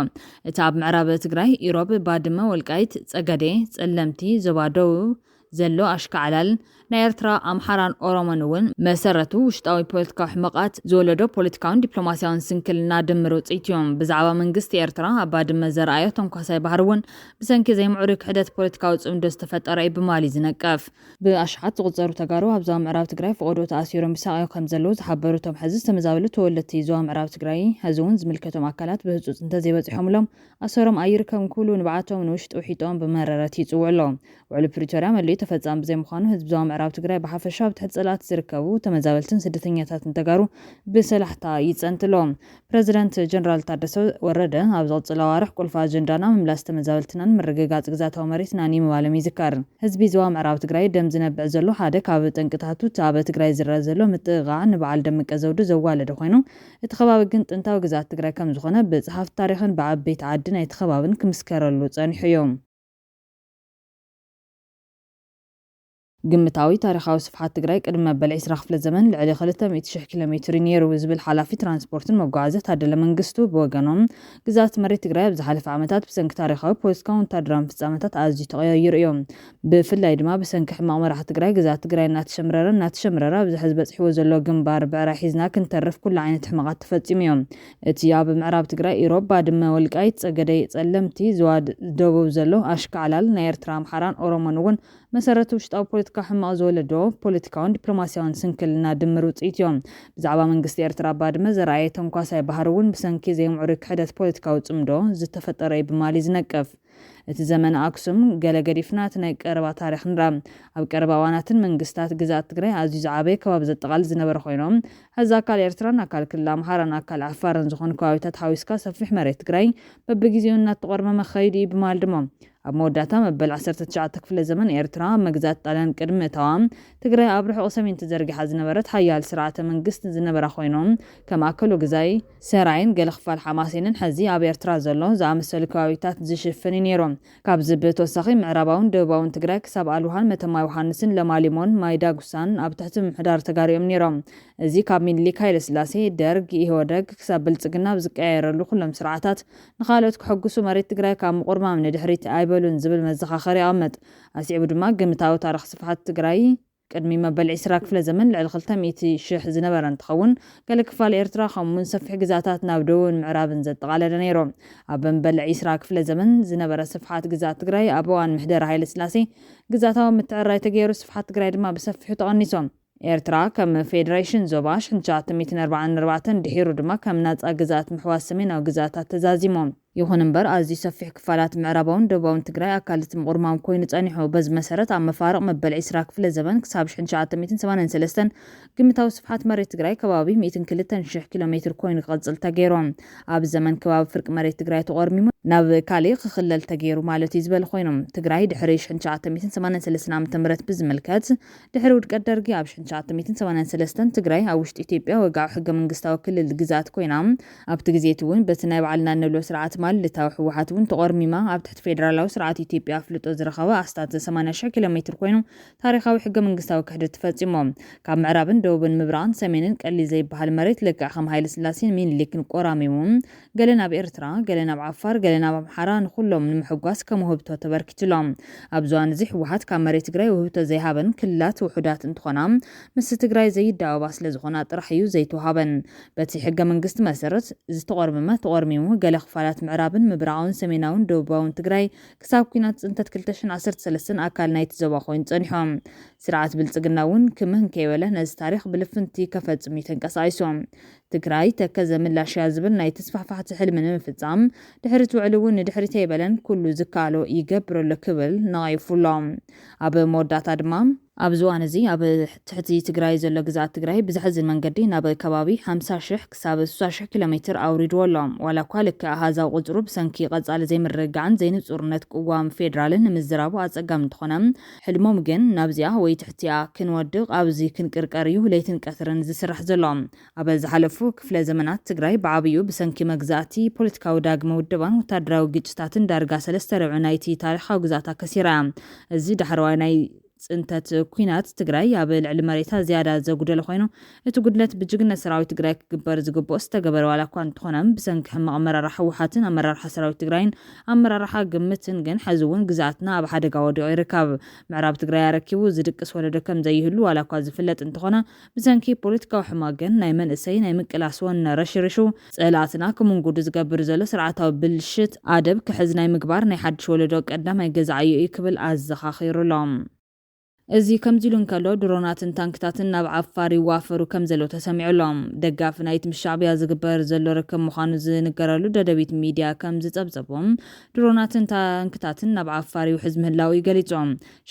እቲ ኣብ ምዕራብ ትግራይ ኢሮብ፣ ባድመ፣ ወልቃይት፣ ጸገዴ፣ ጸለምቲ፣ ዞባ ደቡብ ዘሎ ኣሽካዕላል ናይ ኤርትራ፣ ኣምሓራን ኦሮሞን እውን መሰረቱ ውሽጣዊ ፖለቲካዊ ሕመቓት ዝወለዶ ፖለቲካውን ዲፕሎማሲያውን ስንክልና ድምር ውፅኢት እዮም። ብዛዕባ መንግስቲ ኤርትራ ኣብ ባድመ ዘርኣዮ ተንኳሳይ ባህሪ እውን ብሰንኪ ዘይምዕሩይ ክሕደት ፖለቲካዊ ጽምዶ ዝተፈጠረ እዩ ብምባል እዩ ዝነቀፍ። ብኣሽሓት ዝቑጸሩ ተጋሩ ኣብ ዞባ ምዕራብ ትግራይ ፈቐዶ ተኣሲሮም ይሳቐዩ ከም ዘለዉ ዝሓበሩ እቶም ሕዚ ዝተመዛበሉ ተወለድቲ ዞባ ምዕራብ ትግራይ፣ ሕዚ እውን ዝምልከቶም ኣካላት ብህጹጽ እንተዘይበጺሖምሎም ኣሰሮም ኣይርከብን ክብሉ ንብዓቶም ንውሽጢ ውሒጦም ብመረረት ይጽውዑ ኣለዉ። ውዕሊ ፕሪቶርያ መሊኡ ተፈጻሚ ብዘይምዃኑ ህዝቢ ዞባ ምዕራብ ትግራይ ብሓፈሻ ኣብ ትሕቲ ጸላእቲ ዝርከቡ ተመዛበልትን ስደተኛታትን ተጋሩ ብሰላሕታ ይጸንት ኣሎ። ፕረዚደንት ጀነራል ታደሰ ወረደ ኣብ ዝቕጽል ኣዋርሕ ቁልፊ ኣጀንዳና ምምላስ ተመዛበልትናን ምርግጋጽ ግዝኣታዊ መሬትናን እዩ ምባሎም ይዝከር። ህዝቢ ዞባ ምዕራብ ትግራይ ደም ዝነብዕ ዘሎ ሓደ ካብ ጠንቅታቱ እቲ ኣብ ትግራይ ዝረአ ዘሎ ምጥቕቓዕ ንበዓል ደመቀ ዘውዱ ዘዋለደ ኮይኑ፣ እቲ ከባቢ ግን ጥንታዊ ግዝኣት ትግራይ ከም ዝኾነ ብጸሓፍቲ ታሪኽን ብዓበይቲ ዓዲ ናይቲ ከባብን ክምስከረሉ ጸኒሑ እዩ። ግምታዊ ታሪኻዊ ስፍሓት ትግራይ ቅድሚ መበል ዕስራ ክፍለ ዘመን ልዕሊ ክልተ ሚእቲ ሽሕ ኪሎ ሜትር እዩ ነይሩ ዝብል ሓላፊ ትራንስፖርትን መጓዓዝያ ታደለ መንግስቱ ብወገኖም፣ ግዝኣት መሬት ትግራይ ኣብ ዝሓለፈ ዓመታት ብሰንኪ ታሪኻዊ፣ ፖለቲካውን ወታደራውን ፍጻመታት ኣዝዩ ተቐያይሩ እዩ። ብፍላይ ድማ ብሰንኪ ሕማቕ መራሒ ትግራይ ግዝኣት ትግራይ እናተሸምረረ እናተሸምረረ ኣብዚ ሕዚ በፂሕዎ ዘሎ ግንባር ብዕራይ ሒዝና ክንተርፍ ኩሉ ዓይነት ሕመቓት ተፈጺሙ እዩ። እቲ ኣብ ምዕራብ ትግራይ ኢሮብ፣ ባድመ፣ ወልቃይት፣ ጸገዴ፣ ጸለምቲ፣ ዝዋድ ደቡብ ዘሎ ኣሽካዕላል ናይ ኤርትራ፣ ኣምሓራን ኦሮሞን እውን መሰረቱ ውሽጣዊ ፖለቲካ ሕማቕ ዝወለዶ ፖለቲካውን ዲፕሎማሲያውን ስንክልና ድምር ውፅኢት እዮም። ብዛዕባ መንግስቲ ኤርትራ ኣብ ባድመ ዘርኣየ ተንኳሳይ ባህሪ እውን ብሰንኪ ዘይምዕሩይ ክሕደት ፖለቲካዊ ጽምዶ ዝተፈጠረ እዩ ብምባል እዩ ዝነቅፍ። እቲ ዘመነ ኣክሱም ገለ ገዲፍና እቲ ናይ ቀረባ ታሪኽ ንርኣ። ኣብ ቀረባ እዋናትን መንግስታት ግዝኣት ትግራይ ኣዝዩ ዝዓበየ ከባቢ ዘጠቓልል ዝነበረ ኮይኖም፣ ሕዚ ኣካል ኤርትራን ኣካል ክልል ኣምሓራን ኣካል ዓፋርን ዝኾኑ ከባቢታት ሓዊስካ ሰፊሕ መሬት ትግራይ በብግዜኡ እናተቖርመመ ክኸይድ እዩ ብምባል ድማ ኣብ መወዳእታ መበል ዓሰርተ ትሽዓተ ክፍለ ዘመን ኤርትራ ኣብ መግዛእቲ ጣልያን ቅድሚ ምእታዋ ትግራይ ኣብ ርሑቕ ሰሜን ተዘርጊሓ ዝነበረት ሓያል ስርዓተ መንግስቲ ዝነበራ ኮይኖም ከም ኣከሉ ግዛይ፣ ሰራይን ገለ ክፋል ሓማሴንን ሕዚ ኣብ ኤርትራ ዘሎ ዝኣመሰሉ ከባቢታት ዝሽፍን እዩ ነይሩ። ካብዚ ብተወሳኺ ምዕራባውን ደቡባውን ትግራይ ክሳብ ኣልውሃን መተማ ዮሃንስን ለማሊሞን ማይ ዳጉሳን ኣብ ትሕቲ ምምሕዳር ተጋሩ እዮም ነይሮም። እዚ ካብ ሚኒሊክ ሃይለስላሴ፣ ደርግ፣ ኢህወደግ ክሳብ ብልጽግና ኣብ ዝቀያየረሉ ኩሎም ስርዓታት ንኻልኦት ክሕጉሱ መሬት ትግራይ ካብ ምቑርማም ንድሕሪት ኣይበሉን ዝብል መዘኻኸሪ ይቐምጥ። ኣስዒቡ ድማ ግምታዊ ታሪኽ ስፍሓት ትግራይ ቅድሚ መበል ዕስራ ክፍለ ዘመን ልዕሊ ክልተ ሚእቲ ሽሕ ዝነበረ እንትኸውን፣ ገለ ክፋል ኤርትራ ከምኡውን ሰፊሕ ግዛታት ናብ ደቡብን ምዕራብን ዘጠቓለለ ነይሩ። ኣብ መበል ዕስራ ክፍለ ዘመን ዝነበረ ስፍሓት ግዛት ትግራይ ኣብ እዋን ምሕደራ ሃይለስላሴ ግዛታዊ ምትዕርራይ ተገይሩ፣ ስፍሓት ትግራይ ድማ ብሰፊሑ ተቐኒሶም። ኤርትራ ከም ፌደሬሽን ዞባ ሽሕን ትሽዓተ ሚእትን ኣርባዓን ኣርባዕተን ድሒሩ ድማ ከም ናጻ ግዝኣት ምሕዋስ ሰሜናዊ ግዝኣታት ተዛዚሞም። ይኹን እምበር፣ ኣዝዩ ሰፊሕ ክፋላት ምዕራባውን ደቡባውን ትግራይ ኣካል እቲ ምቑርማም ኮይኑ ጸኒሑ። በዚ መሰረት፣ ኣብ መፋርቕ መበል ዕስራ ክፍለ ዘመን ክሳብ ሽሕን ትሽዓተ ሚእትን ሰማንያን ሰለስተን ግምታዊ ስፍሓት መሬት ትግራይ ከባቢ ሚእትን ክልተን ሽሕ ኪሎ ሜትር ኮይኑ ክቕጽል ተገይሩ። ኣብ ዘመን ከባቢ ፍርቂ መሬት ትግራይ ተቖርሚሙ ናብ ካሊእ ክኽለል ተገይሩ ማለት እዩ ዝበለ ኮይኑ፣ ትግራይ ድሕሪ ሽሕን ትሽዓተ ሚእትን ሰማንያን ሰለስተን ዓመተ ምህረት ብዝምልከት፣ ድሕሪ ውድቀት ደርጊ ኣብ ሽሕን ትሽዓተ ሚእትን ሰማንያን ሰለስተን ትግራይ ኣብ ውሽጢ ኢትዮጵያ ወግዓዊ ሕገ መንግስታዊ ክልል ግዝኣት ኮይና፣ ኣብቲ ግዜ እቲ እውን በቲ ናይ ባዕልና እንብሎ ስርዓት ማለታዊ ህወሓት እውን ተቖርሚማ ኣብ ትሕቲ ፌደራላዊ ስርዓት ኢትዮጵያ ኣፍልጦ ዝረኸበ ኣስታት ሰማንያ ሽሕ ኪሎ ሜትር ኮይኑ ታሪኻዊ ሕገ መንግስታዊ ክሕደት ተፈጺሙ። ካብ ምዕራብን ደቡብን ምብራቕን ሰሜንን ቀሊል ዘይበሃል መሬት ልክዕ ከም ሃይለ ስላሴን ሚኒሊክን ቆራሚሙ፣ ገለ ናብ ኤርትራ፣ ገለ ናብ ዓፋር፣ ገለ ናብ ኣምሓራ ንኹሎም ንምሕጓስ ከም ውህብቶ ተበርኪቱሎም። ኣብዚ እዋን እዚ ህወሓት ካብ መሬት ትግራይ ውህብቶ ዘይሃበን ክልላት ውሑዳት እንትኾና፣ ምስ ትግራይ ዘይዳወባ ስለ ዝኾና ጥራሕ እዩ ዘይተዋሃበን። በቲ ሕገ መንግስቲ መሰረት ዝተቖርመመ ተቖርሚሙ፣ ገለ ክፋላት ምዕራብን ምብራቓውን ሰሜናውን ደቡባውን ትግራይ ክሳብ ኲናት ጽንተት ክልተ ሽሕን ዓሰርተ ሰለስተን ኣካል ናይቲ ዞባ ኮይኑ ጸኒሖም። ስርዓት ብልጽግና እውን ክምህ እንከይበለ ነዚ ታሪኽ ብልፍንቲ ከፈጽም እዩ ተንቀሳቒሱ። ትግራይ ተከዘ ምላሽ እያ ዝብል ናይ ተስፋሕፋሕቲ ሕልሚ ንምፍጻም ድሕሪ እቲ ውዕል እውን ንድሕሪት ኣይበለን፣ ኩሉ ዝከኣሎ ይገብር ኣሎ ክብል ነቒፉ ኣሎ። ኣብ መወዳእታ ድማ፣ ኣብዚ እዋን እዚ ኣብ ትሕቲ ትግራይ ዘሎ ግዝኣት ትግራይ ብዘሕዝን መንገዲ ናብ ከባቢ ሓምሳ ሽሕ ክሳብ ስሳ ሽሕ ኪሎ ሜትር ኣውሪድዎ ኣሎ። ዋላ እኳ ልክዕ ኣሃዛዊ ቁጽሩ ብሰንኪ ቀጻሊ ዘይምርግጋዕን ዘይንጹርነት ቅዋም ፌደራልን ንምዝራቡ ኣጸጋሚ እንተኾነ፣ ሕልሞም ግን ናብዚኣ ወይ ትሕቲኣ ክንወድቕ ኣብዚ ክንቅርቀር እዩ ለይትን ቀትርን ዝስራሕ ዘሎ። ኣብ ዝሓለፉ ክፍለ ዘመናት ትግራይ ብዓብዩ ብሰንኪ መግዛእቲ፣ ፖለቲካዊ ዳግመ ውደባን ወታደራዊ ግጭታትን ዳርጋ ሰለስተ ርብዒ ናይቲ ታሪኻዊ ግዝኣታ ከሲራ እያ። እዚ ዳሕረዋይ ናይ ጽንተት ኲናት ትግራይ ኣብ ልዕሊ መሬታ ዝያዳ ዘጉደለ ኮይኑ፣ እቲ ጉድለት ብጅግነት ሰራዊት ትግራይ ክግበር ዝግብኦ ዝተገበረ ዋላ እኳ እንተኾነ፣ ብሰንኪ ሕማቕ ኣመራርሓ ህወሓትን ኣመራርሓ ሰራዊት ትግራይን ኣመራርሓ ግምትን ግን፣ ሕዚ እውን ግዝኣትና ኣብ ሓደጋ ወዲቑ ይርከብ። ምዕራብ ትግራይ ኣረኪቡ ዝድቅስ ወለዶ ከም ዘይህሉ ዋላ እኳ ዝፍለጥ እንተኾነ፣ ብሰንኪ ፖለቲካዊ ሕማቕ ግን ናይ መንእሰይ ናይ ምቅላስ ወነ ረሽሪሹ፣ ጸላእትና ክምንጉዱ ዝገብር ዘሎ ስርዓታዊ ብልሽት ኣደብ ክሕዝ ናይ ምግባር ናይ ሓድሽ ወለዶ ቀዳማይ ገዛዓዮ እዩ ክብል ኣዘኻኺሩሎም። እዚ ከምዚ ኢሉ እንከሎ፣ ድሮናትን ታንክታትን ናብ ዓፋር ይዋፈሩ ከም ዘለዉ ተሰሚዑ ኣሎ። ደጋፊ ናይቲ ምስ ሻዕብያ ዝግበር ዘሎ ርክብ ምዃኑ ዝንገረሉ ደደቢት ሚድያ ከም ዝጸብጸቦም፣ ድሮናትን ታንክታትን ናብ ዓፋር ይውሕዝ ምህላዉ እዩ ገሊጹ።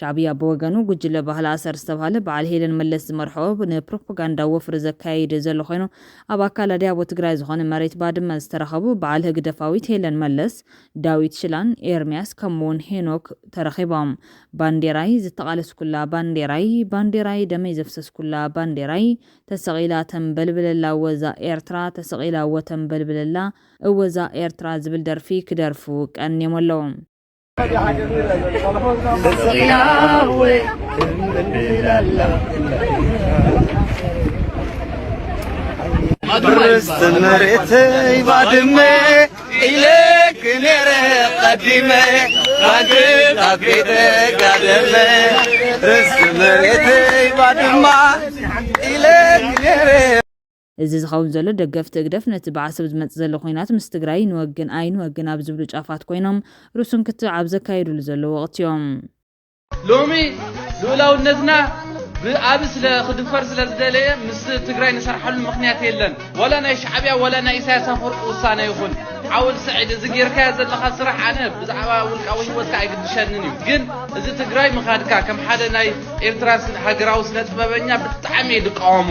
ሻዕብያ ብወገኑ፣ ጉጅለ ባህሊ ኣሰር ዝተባህለ በዓል ሄለን መለስ ዝመርሖ ንፕሮፓጋንዳ ወፍሪ ዘካይድ ዘሎ ኮይኑ፣ ኣብ ኣካል ኣድያቦ ትግራይ ዝኾነ መሬት ባድመ ዝተረኸቡ በዓል ህግደፋዊት ሄለን መለስ፣ ዳዊት ሽላን ኤርምያስ ከምኡውን ሄኖክ ተረኺቦም። ባንዴራይ ዝተቓለስኩላ ባንዴራይ፣ ባንዴራይ ደመይ ዘፍሰስኩላ ባንዴራይ፣ ተሰቒላ ተንበልብለላ ወዛ ኤርትራ፣ ተሰቒላ ወተንበልብለላ እወዛ ኤርትራ ዝብል ደርፊ ክደርፉ ቀንዮም ኣለዉ። ርስቲ መሬተይ ባድመ ኢለኪ ነይረ ቀዲመ፣ ባንክ ካብ ቤተ ጋደመ። ርስቲ መሬተይ ባድማ ኢለኪ ነይረ። እዚ ዝኸውን ዘሎ፣ ደገፍቲ ህግደፍ ነቲ ብዓሰብ ዝመጽእ ዘሎ ኲናት ምስ ትግራይ ንወግን ኣይንወግን ኣብ ዝብሉ ጫፋት ኮይኖም፣ ርሱን ክትዕ ኣብ ዘካየዱሉ ዘለዉ ወቕቲ እዮም። ሎሚ ልኡላውነትና ብኣቢ ስለ ክድፈር ስለ ዝደለየ፣ ምስ ትግራይ ንሰርሓሉ ምኽንያት የለን። ዋላ ናይ ሻዕብያ ዋላ ናይ ኢሳያስ ኣፈወርቂ ውሳነ ይኹን፣ ዓወል ሰዒድ፣ እዚ ጌርካዮ ዘለኻ ስራሕ ኣነ ብዛዕባ ውልቃዊ ህይወትካ ኣይግድሸንን እዩ። ግን እዚ ትግራይ ምኻድካ ከም ሓደ ናይ ኤርትራ ስ-፣ ሃገራዊ ስነ ጥበበኛ ብጣዕሚ እየ ዝቃወሞ።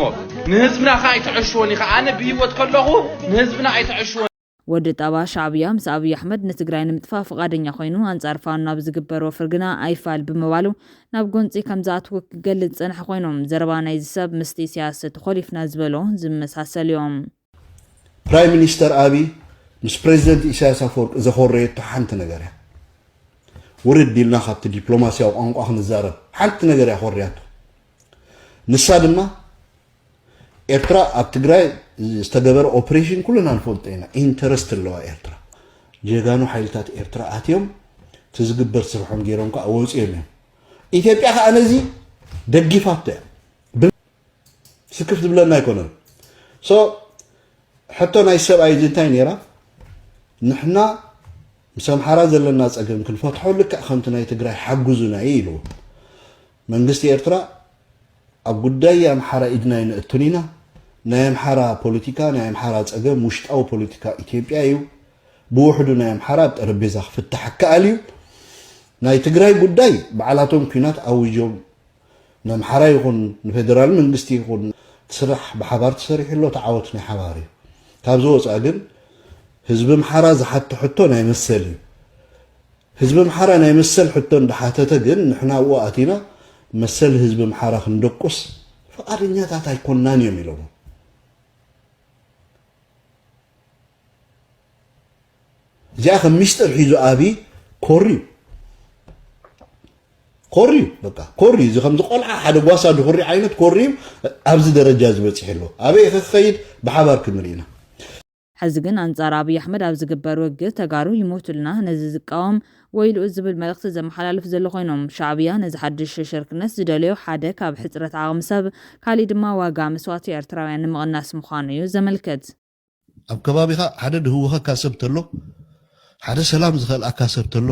ንህዝብና ኸኣ ኣይትዕሽዎን ኢኻ። ኣነ ብህይወት ከለኹ ንህዝብና ኣይትዕሽዎን። ወዲ ጣባ ሻዕብያ ምስ ኣብይ ኣሕመድ ንትግራይ ንምጥፋእ ፍቓደኛ ኮይኑ ኣንጻር ፋኖ ኣብ ዝግበር ወፍሪ ግና ኣይፋል ብምባሉ ናብ ጎንጺ ከም ዝኣትዉ ክገልጽ ዝጸንሐ ኮይኑ፣ ዘረባ ናይዚ ሰብ ምስቲ ኢሳያስ ተኾሊፍና ዝበሎ ዝመሳሰል እዮም። ፕራይም ሚኒስተር ኣብይ ምስ ፕሬዚደንት ኢሳያስ ኣፈወርቂ ዘኾረየቶ ሓንቲ ነገር እያ። ውርድ ኢልና ካብቲ ዲፕሎማስያዊ ቋንቋ ክንዛረብ፣ ሓንቲ ነገር እያ ኮርያቶ። ንሳ ድማ፣ ኤርትራ ኣብ ትግራይ ዝተገበረ ኦፕሬሽን ኩልና ንፈልጦ ኢና። ኢንተረስት ኣለዋ ኤርትራ። ጀጋኑ ሓይልታት ኤርትራ ኣትዮም፣ እቲ ዝግበር ስርሖም ገይሮም ከዓ ወፂኦም እዮም። ኢትዮጵያ ከዓ ነዚ ደጊፋቶ እያ። ስክፍ ዝብለና ኣይኮነን። ሶ፣ ሕቶ ናይ ሰብኣይ እዚ እንታይ ነይራ? ንሕና ምስ ኣምሓራ ዘለና ፀገም ክንፈትሖ ልክዕ ከምቲ ናይ ትግራይ ሓግዙና እዩ ኢልዎ። መንግስቲ ኤርትራ ኣብ ጉዳይ ኣምሓራ ኢድና ኣይነእቱን ኢና። ናይ ኣምሓራ ፖለቲካ፣ ናይ ኣምሓራ ጸገም ውሽጣዊ ፖለቲካ ኢትዮጵያ እዩ። ብውሕዱ ናይ ኣምሓራ ኣብ ጠረጴዛ ክፍታሕ ይከኣል እዩ። ናይ ትግራይ ጉዳይ ባዕላቶም ኲናት ኣውጆም፣ ንኣምሓራ ይኹን ንፌደራል መንግስቲ ይኹን፣ እቲ ስራሕ ብሓባር ተሰሪሑ ኣሎ፣ እቲ ዓወት ናይ ሓባር እዩ። ካብዚ ወፃእ ግን ህዝቢ ኣምሓራ ዝሓቶ ሕቶ ናይ መሰል እዩ። ህዝቢ ኣምሓራ ናይ መሰል ሕቶ እንዳሓተተ ግን ንሕና ኣብኡ ኣቲና መሰል ህዝቢ ኣምሓራ ክንደቁስ ፍቓደኛታት ኣይኮናን እዮም ኢሎም። እዚኣ ከም ሚስጥር ሒዙ ኣብይ ኮሪ እዩ። ኮሪ እዩ፣ በቃ ኮሪ እዩ። እዚ ከምዚ ቆልዓ ሓደ ጓሳ ድኹሪ ዓይነት ኮሪ እዩ። ኣብዚ ደረጃ ዝበፅሕ ኣሎ። ኣበይ ክኸይድ ብሓባር ክንርኢ ኢና። ሕዚ ግን ኣንጻር ኣብይ ኣሕመድ ኣብ ዝግበር ውግእ ተጋሩ ይሞቱልና፣ ነዚ ዝቃወም ወይልኡ ዝብል መልእኽቲ ዘመሓላልፍ ዘሎ ኮይኖም፣ ሻዕብያ ነዚ ሓድሽ ሽርክነት ዝደለዮ ሓደ ካብ ሕጽረት ዓቕሚ ሰብ፣ ካሊእ ድማ ዋጋ መስዋእቲ ኤርትራውያን ንምቕናስ ምዃኑ እዩ ዘመልክት። ኣብ ከባቢኻ ሓደ ድህውኸካ ሰብ ተሎ፣ ሓደ ሰላም ዝኸልኣካ ሰብ ተሎ፣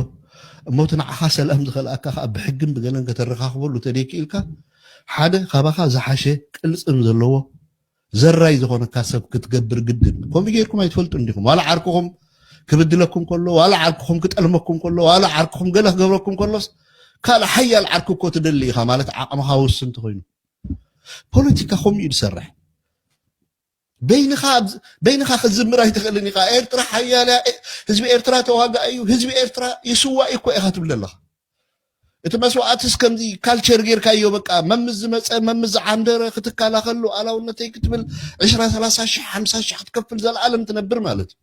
እሞ እቲ ንዓኻ ሰላም ዝኸልኣካ ከዓ ብሕግን ብገለን ከተረኻኽበሉ ተደይክኢልካ፣ ሓደ ካባኻ ዝሓሸ ቅልጽም ዘለዎ ዘራይ ዝኾነካ ሰብ ክትገብር ግድን። ከምኡ ጌርኩም ኣይትፈልጡ እንዲኹም። ዋላ ዓርክኹም ክብድለኩም ከሎ፣ ዋላ ዓርክኹም ክጠልመኩም ከሎ፣ ዋላ ዓርክኹም ገለ ክገብረኩም ከሎስ፣ ካልእ ሓያል ዓርኪ እኮ ትደሊ ኢኻ ማለት ዓቕምኻ ውስን ተኾይኑ። ፖለቲካ ከምኡ እዩ ዝሰርሕ። በይንኻ ኣብ- በይንኻ ክትዝምር ኣይትኽእልን ኢኻ። ኤርትራ ሓያል እያ፣ ህዝቢ ኤርትራ ተዋጋኢ እዩ፣ ህዝቢ ኤርትራ ይስዋእ እዩ እኮ ኢኻ ትብል ዘለኻ። እቲ መስዋእትስ ከምዚ ካልቸር ጌርካዮ፣ በቃ መምዝ ዝመፀ መምዝ ዝዓንደረ ክትከላኸል ሉኣላውነተይ ክትብል ዕስራ ሰላሳ ሺሕ ሓምሳ ሺሕ ክትከፍል ዘለኣለም ትነብር ማለት እዩ።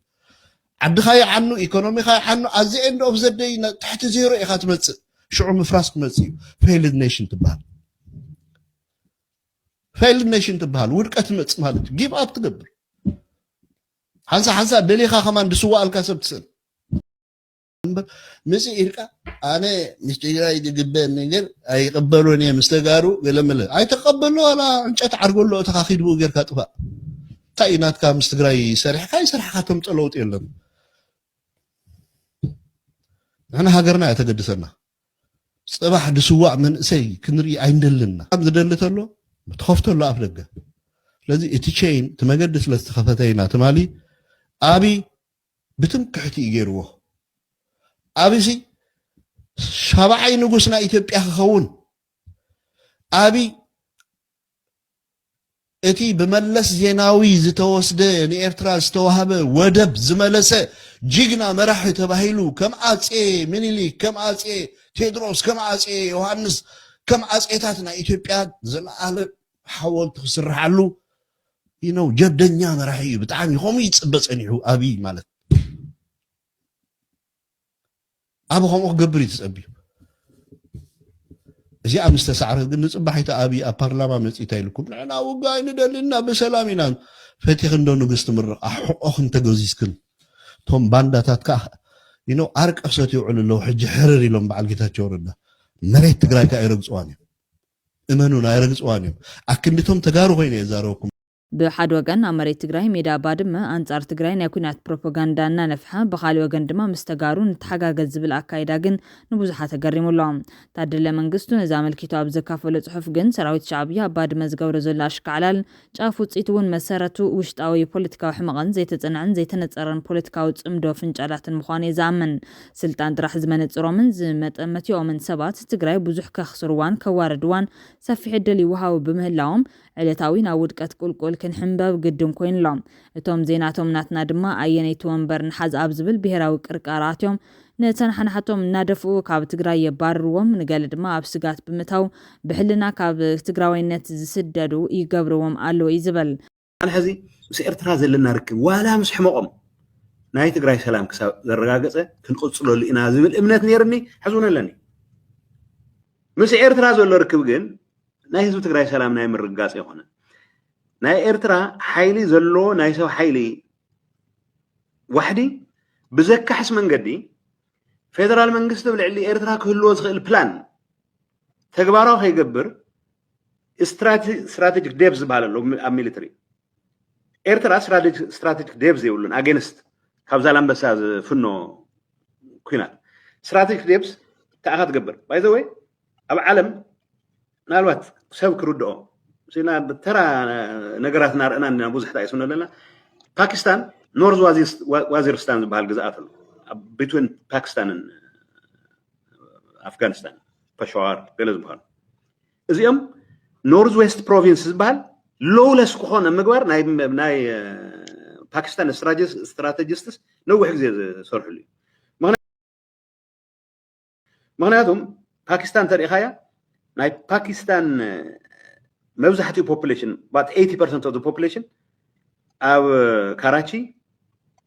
ዓድኻ ይዓኑ፣ ኢኮኖሚኻ ይዓኑ። ኣዚ ኤንድ ኦፍ ዘደይ ትሕቲ ዜሮ ኢኻ ትመፅእ። ሽዑ ምፍራስ ክመፅእ እዩ። ፌይልድ ኔሽን ትበሃል። ፌይልድ ኔሽን ትበሃል። ውድቀት ትመፅእ ማለት እዩ። ጊቭ ኣፕ ትገብር። ሓንሳ ሓንሳ ደሊኻ ከማን ዝስዋኣልካ ሰብ ትስእል እምበር፣ ምፅእ ኢልካ ኣነ ምስ ትግራይ ዝግበር ነገር ኣይቅበሎን እየ፣ ምስ ተጋሩ ገለመለ ኣይተቀበሎ፣ ዋላ ዕንጨት ዓርጎሎ እተኻ ኪድ ብኡ ጌርካ ጥፋእ። እንታይ እዩ ናትካ? ምስ ትግራይ ሰሪሕካ ይሰርሕካ ተምፀ ለውጢ የለን። ንሕና ሃገርና እያ ተገድሰና። ፅባሕ ድስዋእ መንእሰይ ክንርኢ ኣይንደልን ኢና። ዝደሊ ተሎ ትኸፍተሉ ኣፍ ደገ። ስለዚ እቲ ቸይን እቲ መገዲ ስለ ዝተኸፈተ ኢና ትማሊ ኣብይ ብትምክሕቲ እዩ ገይርዎ። ኣብይሲ ሻብዓይ ንጉስ ናይ ኢትዮጵያ ክኸውን ኣብይ እቲ ብመለስ ዜናዊ ዝተወስደ ንኤርትራ ዝተዋህበ ወደብ ዝመለሰ ጅግና መራሒ ተባሂሉ ከም ኣጼ ምኒልክ ከም ኣጼ ቴድሮስ ከም ኣጼ ዮሃንስ ከም ኣጼታት ናይ ኢትዮጵያ ዘለኣለም ሓወልቲ ክስርሓሉ you know ጀብደኛ መራሒ እዩ። ብጣዕሚ ከምኡ ይፅበ ፀኒሑ ኣብይ ማለት ኣብ ከምኡ ክገብር እዩ ተፀቢዩ። እዚኣ ምስ ተሳዕረት ግን ንፅባሒቲ ኣብይ ኣብ ፓርላማ መፂእ እንታይ ኢልኩም ንሕና ውግእ ኣይንደልን ኢና ብሰላም ኢና ፈቲኺ እንዶ ንግስቲ ምርቕ ኣሕቆኽን ተገዚዝክን እቶም ባንዳታት ከዓ you know ዓርቂ ክሰትዩ ይውዕሉ ኣለዉ ሕጂ ሕርር ኢሎም በዓል ጌታቸው ረዳ መሬት ትግራይ ከዓ ኣይረግፅዋን እዮም። እመኑን ኣይረግፅዋን እዮም። ኣክንዲቶም ተጋሩ ኮይነ የዛረበኩም። ብሓደ ወገን ኣብ መሬት ትግራይ ሜዳ ባድመ ኣንጻር ትግራይ ናይ ኲናት ፕሮፓጋንዳ እናነፍሐ፣ ብኻልእ ወገን ድማ ምስ ተጋሩ ንተሓጋገዝ ዝብል ኣካይዳ ግን ንብዙሓት ኣገሪሙ ኣሎ። ታደለ መንግስቱ ነዚ ኣመልኪቱ ኣብ ዘካፈሎ ጽሑፍ ግን ሰራዊት ሻዕብያ ኣብ ባድመ ዝገብሮ ዘሎ ኣሽካዕላል ጫፍ ውጽኢት እውን መሰረቱ ውሽጣዊ ፖለቲካዊ ሕመቕን ዘይተጸንዐን ዘይተነጸረን ፖለቲካዊ ጽምዶ ፍንጫላትን ምዃኑ እየ ዝኣምን። ስልጣን ጥራሕ ዝመነጽሮምን ዝመጠመቲኦምን ሰባት ትግራይ ብዙሕ ከኽስርዋን ከዋርድዋን ሰፊሕ ዕድል ይወሃቡ ብምህላዎም ዕለታዊ ናብ ውድቀት ቁልቁል ክንሕምበብ ግድን ኮይኑሎም። እቶም ዘይናቶም ናትና ድማ ኣየነይቲ ወንበር ንሓዝ ኣብ ዝብል ብሄራዊ ቅርቃር ኣትዮም ንተነሓናሕቶም እናደፍኡ ካብ ትግራይ የባርርዎም፣ ንገለ ድማ ኣብ ስጋት ብምእታው ብሕልና ካብ ትግራዋይነት ዝስደዱ ይገብርዎም ኣለዉ እዩ ዝብል። ኣነ ሕዚ ምስ ኤርትራ ዘለና ርክብ ዋላ ምስ ሕመቖም ናይ ትግራይ ሰላም ክሳብ ዘረጋገፀ ክንቕፅለሉ ኢና ዝብል እምነት ነይርኒ ሕዚ እውን ኣለኒ። ምስ ኤርትራ ዘሎ ርክብ ግን ናይ ህዝቢ ትግራይ ሰላም ናይ ምርግጋፅ ኣይኮነን። ናይ ኤርትራ ሓይሊ ዘለዎ ናይ ሰብ ሓይሊ ዋሕዲ ብዘካሕስ መንገዲ ፌደራል መንግስቲ ኣብ ልዕሊ ኤርትራ ክህልዎ ዝኽእል ፕላን ተግባራዊ ከይገብር strategic depth ዝበሃል ኣሎ ኣብ ሚሊተሪ ኤርትራ strategic depth የብሉን። Against ካብ ዛላምበሳ ዝፍኖ ኲናት strategic depth ተኣኻ ትገብር by the way ኣብ ዓለም ምናልባት ሰብ ክርድኦ ኢና ብተራ ነገራት እናርአና ኢና ብዙሕ ተኣይሱና ኣለና። ፓኪስታን ኖርዝ ዋዚስታን ዝበሃል ግዝኣት ኣሎ። ብትዊን ፓኪስታንን ኣፍጋኒስታን፣ ፐሸዋር ገለ ዝበሃሉ፣ እዚኦም ኖርዝ ዌስት ፕሮቪንስ ዝበሃል ሎውለስ ክኾነ ምግባር ናይ ፓኪስታን ስትራቴጂስትስ ነዊሕ ግዜ ዝሰርሕሉ እዩ። ምክንያቱም ፓኪስታን ተሪኢኻያ፣ ናይ ፓኪስታን መብዛሕትኡ ፖፑሌሽን፣ ባት ኤይቲ ፐርሰንት ኦፍ ፖፑሌሽን ኣብ ካራቺ፣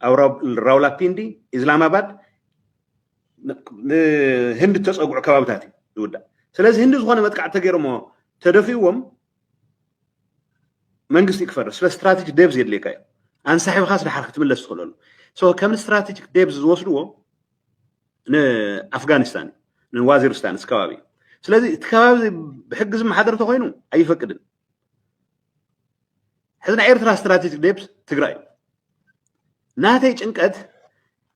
ኣብ ራውላፒንዲ፣ ኢስላማባድ፣ ንህንዲ ተፀጉዑ ከባብታት እዩ ዝውዳእ። ስለዚ ህንዲ ዝኾነ መጥቃዕቲ ተገይሮሞ ተደፊእዎም መንግስቲ ክፈርስ ስለ ስትራቴጂ ደብዝ የድልየካ እዩ። ኣንሳሒብኻስ ድሓር ክትምለስ ትኽእለሉ። ከም ስትራቴጂክ ደብዝ ዝወስድዎ ንኣፍጋኒስታን እዩ፣ ንዋዚርስታን እዚ ከባቢ እዩ። ስለዚ እቲ ከባቢ ብሕጊ ዝመሓደር ተኮይኑ ኣይፈቅድን። ሕዚ ናይ ኤርትራ ስትራቴጂክ ደብዝ ትግራይ እዩ። ናተይ ጭንቀት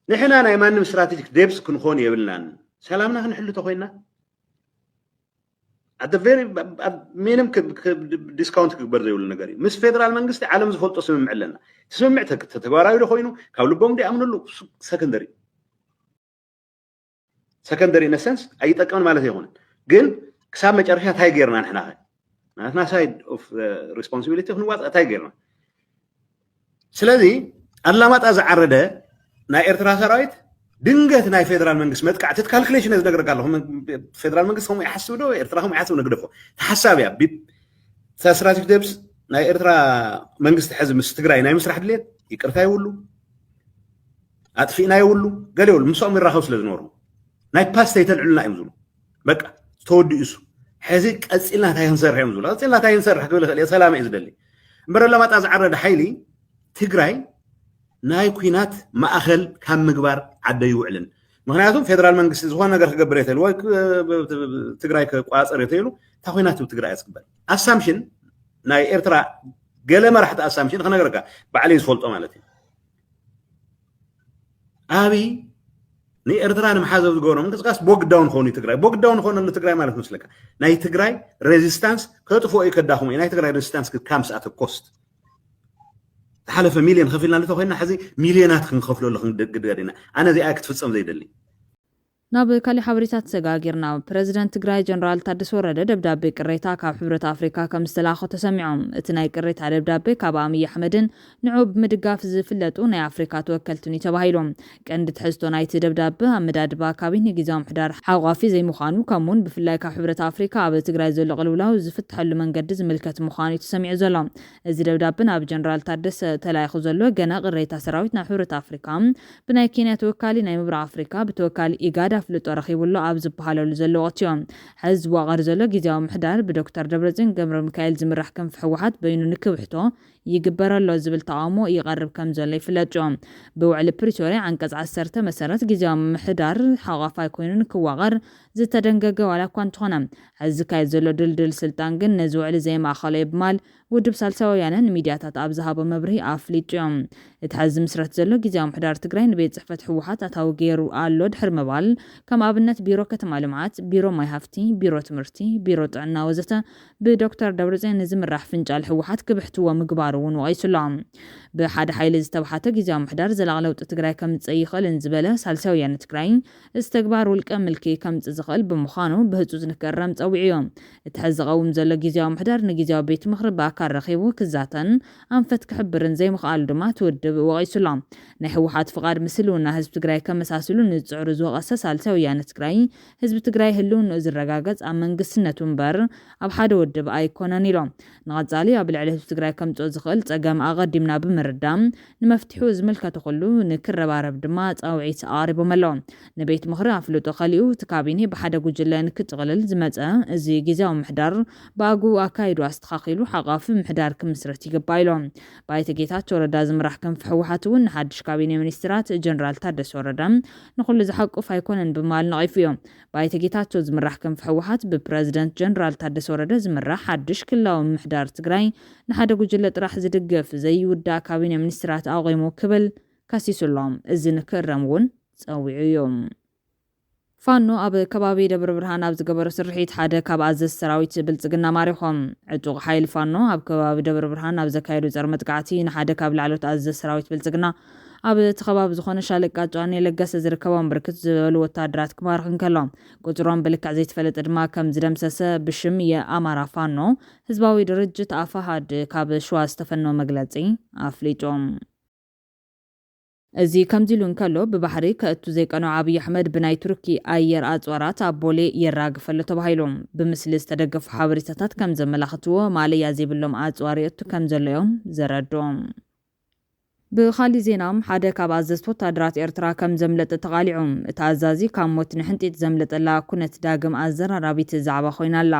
ንሕና ናይ ማንም ስትራቴጂክ ደብዝ ክንኾን የብልናን። ሰላምና ክንሕሉ ተኮይና ኣደ ቨሪ ሚኒም ዲስካውንት ክግበር ዘይብሉ ነገር እዩ። ምስ ፌደራል መንግስቲ ዓለም ዝፈልጦ ስምምዕ ኣለና። እቲ ስምምዕ ተግባራዊ ዶ ኮይኑ ካብ ልቦም ዶ ይኣምንሉ ሰከንደሪ ሰከንደሪ ኢነሰንስ ኣይጠቀምን ማለት ኣይኮነን። ግን ክሳብ መጨረሻ እንታይ ገይርና ንሕና ናትና ሳይድ ኦፍ ሪስፖንሲቢሊቲ ክንዋፅእ እንታይ ገይርና? ስለዚ ኣላማጣ ዝዓረደ ናይ ኤርትራ ሰራዊት ድንገት ናይ ፌደራል መንግስቲ መጥቃዕቲ ካልኩሌሽን ዝነግረካ ኣለኹ። ፌደራል መንግስቲ ከምኡ ይሓስብ ዶ ኤርትራ ከምኡ ይሓስብ ንግደፎ። ተሓሳብ እያ። ስትራቴጂክ ደብስ ናይ ኤርትራ መንግስቲ ሕዚ ምስ ትግራይ ናይ ምስራሕ ድሌት ይቅርታ ይብሉ፣ ኣጥፊእና ይብሉ፣ ገለ ይብሉ። ምስኦም ይራኸቡ ስለ ዝነበሩ ናይ ፓስት ኣይተልዕሉና እዮም ዝብሉ። በቃ ተወዲኡ እሱ። ሕዚ ቀፂልና እንታይ ክንሰርሕ እዮም ዝብሉ። ቀፂልና እንታይ ክንሰርሕ ክብል ይኽእል እየ። ሰላም እዩ ዝደሊ። እምበር ኣላማጣ ዝዓረደ ሓይሊ ትግራይ ናይ ኩናት ማእኸል ካብ ምግባር ዓደ ይውዕልን። ምክንያቱም ፌደራል መንግስቲ ዝኾነ ነገር ክገብር የተሉ ወይ ትግራይ ክቋፀር የተሉ እታ ኩናት ትግራይ ኣስግበር ኣሳምሽን ናይ ኤርትራ ገለ መራሕቲ ኣሳምሽን ክነገረካ ባዕለይ ዝፈልጦ ማለት እዩ። ኣብይ ንኤርትራ ንምሓዘብ ዝገበሮ ምንቅስቃስ ቦግዳውን ኾኑ ትግራይ ቦግዳውን ኾነሉ ትግራይ ማለት መስለካ ናይ ትግራይ ሬዚስታንስ ከጥፍኦ እዩ ከዳኽሞ እዩ። ናይ ትግራይ ሬዚስታንስ ክካምስ ኣተ ኮስት ዝሓለፈ ሚልዮን ከፊልና እንተ ኮይና ሕዚ ሚልዮናት ክንከፍለሉ ክንግደድ ኢና። ኣነ እዚኣ ክትፍፀም ዘይደሊ። ናብ ካሊእ ሓበሬታ ተሰጋጊርና። ፕረዚደንት ትግራይ ጀነራል ታደሰ ወረደ ደብዳቤ ቅሬታ ካብ ሕብረት ኣፍሪካ ከም ዝተላእኾ ተሰሚዖም። እቲ ናይ ቅሬታ ደብዳቤ ካብ ኣምይ ኣሕመድን ንዑ ብምድጋፍ ዝፍለጡ ናይ ኣፍሪካ ተወከልትን እዩ ተባሂሉ። ቀንዲ ትሕዝቶ ናይቲ ደብዳበ ኣመዳድባ ካቢኔ ግዝያዊ ምሕዳር ሓቋፊ ዘይምዃኑ ከምኡውን ብፍላይ ካብ ሕብረት ኣፍሪካ ኣብ ትግራይ ዘሎ ቅልውላው ዝፍትሐሉ መንገዲ ዝምልከት ምዃኑ እዩ ተሰሚዑ ዘሎ። እዚ ደብዳበ ናብ ጀነራል ታደሰ ተላኢኹ ዘሎ ገና ቅሬታ ሰራዊት ናብ ሕብረት ኣፍሪካ ብናይ ኬንያ ተወካሊ ናይ ምብራቕ ኣፍሪካ ብተወካሊ ኢጋድ ኣፍልጦ ረኺቡ ኣሎ ኣብ ዝበሃለሉ ዘሎ ወቕቲ እዮም። ሕዚ ዝዋቐር ዘሎ ግዝያዊ ምሕዳር ብዶክተር ደብረፅዮን ገብረ ሚካኤል ዝምራሕ ክንፊ ህወሓት በይኑ ንክብሕቶ ይግበር ኣሎ ዝብል ተቓውሞ ይቐርብ ከም ዘሎ ይፍለጥ እዩ። ብውዕሊ ፕሪቶርያ ዓንቀፅ ዓሰርተ መሰረት ግዝያዊ ምሕዳር ሓቋፋይ ኮይኑ ንክዋቐር ዝተደንገገ ዋላ እኳ እንተኾነ፣ ሕዚ ዝካየድ ዘሎ ድልድል ስልጣን ግን ነዚ ውዕሊ ዘይማእኸሎ እዩ ብማል ውድብ ሳልሳይ ወያነ ንሚድያታት ኣብ ዝሃቦ መብርሂ ኣፍሊጡ እዮም። እቲ ሕዚ ዝምስረት ዘሎ ግዝያዊ ምሕዳር ትግራይ ንቤት ፅሕፈት ህወሓት ኣታዊ ገይሩ ኣሎ ድሕሪ ምባል ከም ኣብነት ቢሮ ከተማ ልምዓት፣ ቢሮ ማይ ሃፍቲ፣ ቢሮ ትምህርቲ፣ ቢሮ ጥዕና ወዘተ ብዶክተር ደብረፅዮን ንዝምራሕ ፍንጫል ህወሓት ክብሕትዎ ምግባሩ እውን ወቒሱ ኣሎ። ብሓደ ሓይሊ ዝተብሓተ ግዝያዊ ምሕዳር ዘላቒ ለውጢ ትግራይ ከምፅእ ይኽእልን ዝበለ ሳልሳይ ወያነ ትግራይ፣ እዚ ተግባር ውልቀ ምልኪ ከምፅእ ዝኽእል ብምዃኑ ብህፁፅ ንክእረም ፀዊዑ እዩ። እቲ ሕዚ ዝቐውም ዘሎ ግዝያዊ ምሕዳር ንግዝያዊ ቤት ምኽሪ ብኣካል ረኺቡ ክዛተን ኣንፈት ክሕብርን ዘይምኽኣሉ ድማ እቲ ውድብ ወቒሱ ኣሎ። ናይ ህወሓት ፍቓድ ምስ ህልውና ህዝቢ ትግራይ ከመሳስሉ ንዝፅዕሩ ዝወቐሰ ሳልሳይ ወያነ ትግራይ፣ ህዝቢ ትግራይ ህልውንኡ ዝረጋገፅ ኣብ መንግስትነቱ እምበር ኣብ ሓደ ውድብ ኣይኮነን ኢሎም። ንቐፃሊ ኣብ ልዕሊ ህዝቢ ትግራይ ከምፅኦ ዝኽእል ፀገም ኣቐዲምና ብምርዳእ ንመፍትሒኡ ዝምልከቶ ኩሉ ንክረባረብ ድማ ፃውዒት ኣቕሪቦም ኣለዉ። ንቤት ምኽሪ ኣፍልጦ ከሊኡ እቲ ካቢኔ ብሓደ ጉጅለ ንክጥቕልል ዝመፀ እዚ ግዝያዊ ምሕዳር ብኣግኡ ኣካይዱ ኣስተኻኺሉ ሓቋፊ ምሕዳር ክምስርት ይግባእ ኢሎም። ብኣይተ ጌታቸው ረዳ ዝምራሕ ክንፊ ህወሓት እውን ንሓድሽ ካቢኔ ሚኒስትራት ጀነራል ታደሰ ወረደ ንኹሉ ዝሓቁፍ ኣይኮነን ብምባል ነቒፉ እዩ። ብኣይተ ጌታቸው ዝምራሕ ክንፊ ህወሓት ብፕረዚደንት ጀነራል ታደሰ ወረደ ዝምራሕ ሓድሽ ክልላዊ ምምሕዳር ትግራይ ንሓደ ጉጅለ ጥራሕ ዝድግፍ ዘይውዳእ ካቢነ ሚኒስትራት ኣቑሙ ክብል ከሲሱ ኣሎ። እዚ ንክእረም እውን ፀዊዑ እዩ። ፋኖ ኣብ ከባቢ ደብረ ብርሃን ኣብ ዝገበሮ ስርሒት ሓደ ካብ ኣዘዝ ሰራዊት ብልጽግና ማሪኾም። ዕጡቕ ሓይል ፋኖ ኣብ ከባቢ ደብረ ብርሃን ኣብ ዘካየዱ ጸረ መጥቃዕቲ ንሓደ ካብ ላዕሎት ኣዘዝ ሰራዊት ብልጽግና ኣብ እቲ ከባቢ ዝኾነ ሻለቃ ጫኔ ለገሰ ዝርከቦም ብርክት ዝበሉ ወታደራት ክማርኽ እንከሎ፣ ቁጽሮም ብልክዕ ዘይተፈለጠ ድማ ከም ዝደምሰሰ ብሽም የኣማራ ፋኖ ህዝባዊ ድርጅት ኣፋሃድ ካብ ሸዋ ዝተፈነወ መግለጺ ኣፍሊጡ። እዚ ከምዚ ኢሉ እንከሎ፣ ብባሕሪ ከእቱ ዘይቀንዖ ኣብይ ኣሕመድ ብናይ ቱርኪ ኣየር ኣጽዋራት ኣብ ቦሌ የራግፍ ኣሎ ተባሂሉ። ብምስሊ ዝተደገፉ ሓበሬታታት ከም ዘመላኽትዎ፣ ማለያ ዘይብሎም ኣጽዋር የእቱ ከም ዘሎ እዮም ዘረድኡ። ብኻሊእ ዜና፣ ሓደ ካብ ኣዘዝቲ ወታደራት ኤርትራ ከም ዘምለጠ ተቓሊዑ። እቲ ኣዛዚ ካብ ሞት ንሕንጢጥ ዘምለጠላ ኩነት ዳግም ኣዘራራቢት ዛዕባ ኮይና ኣላ።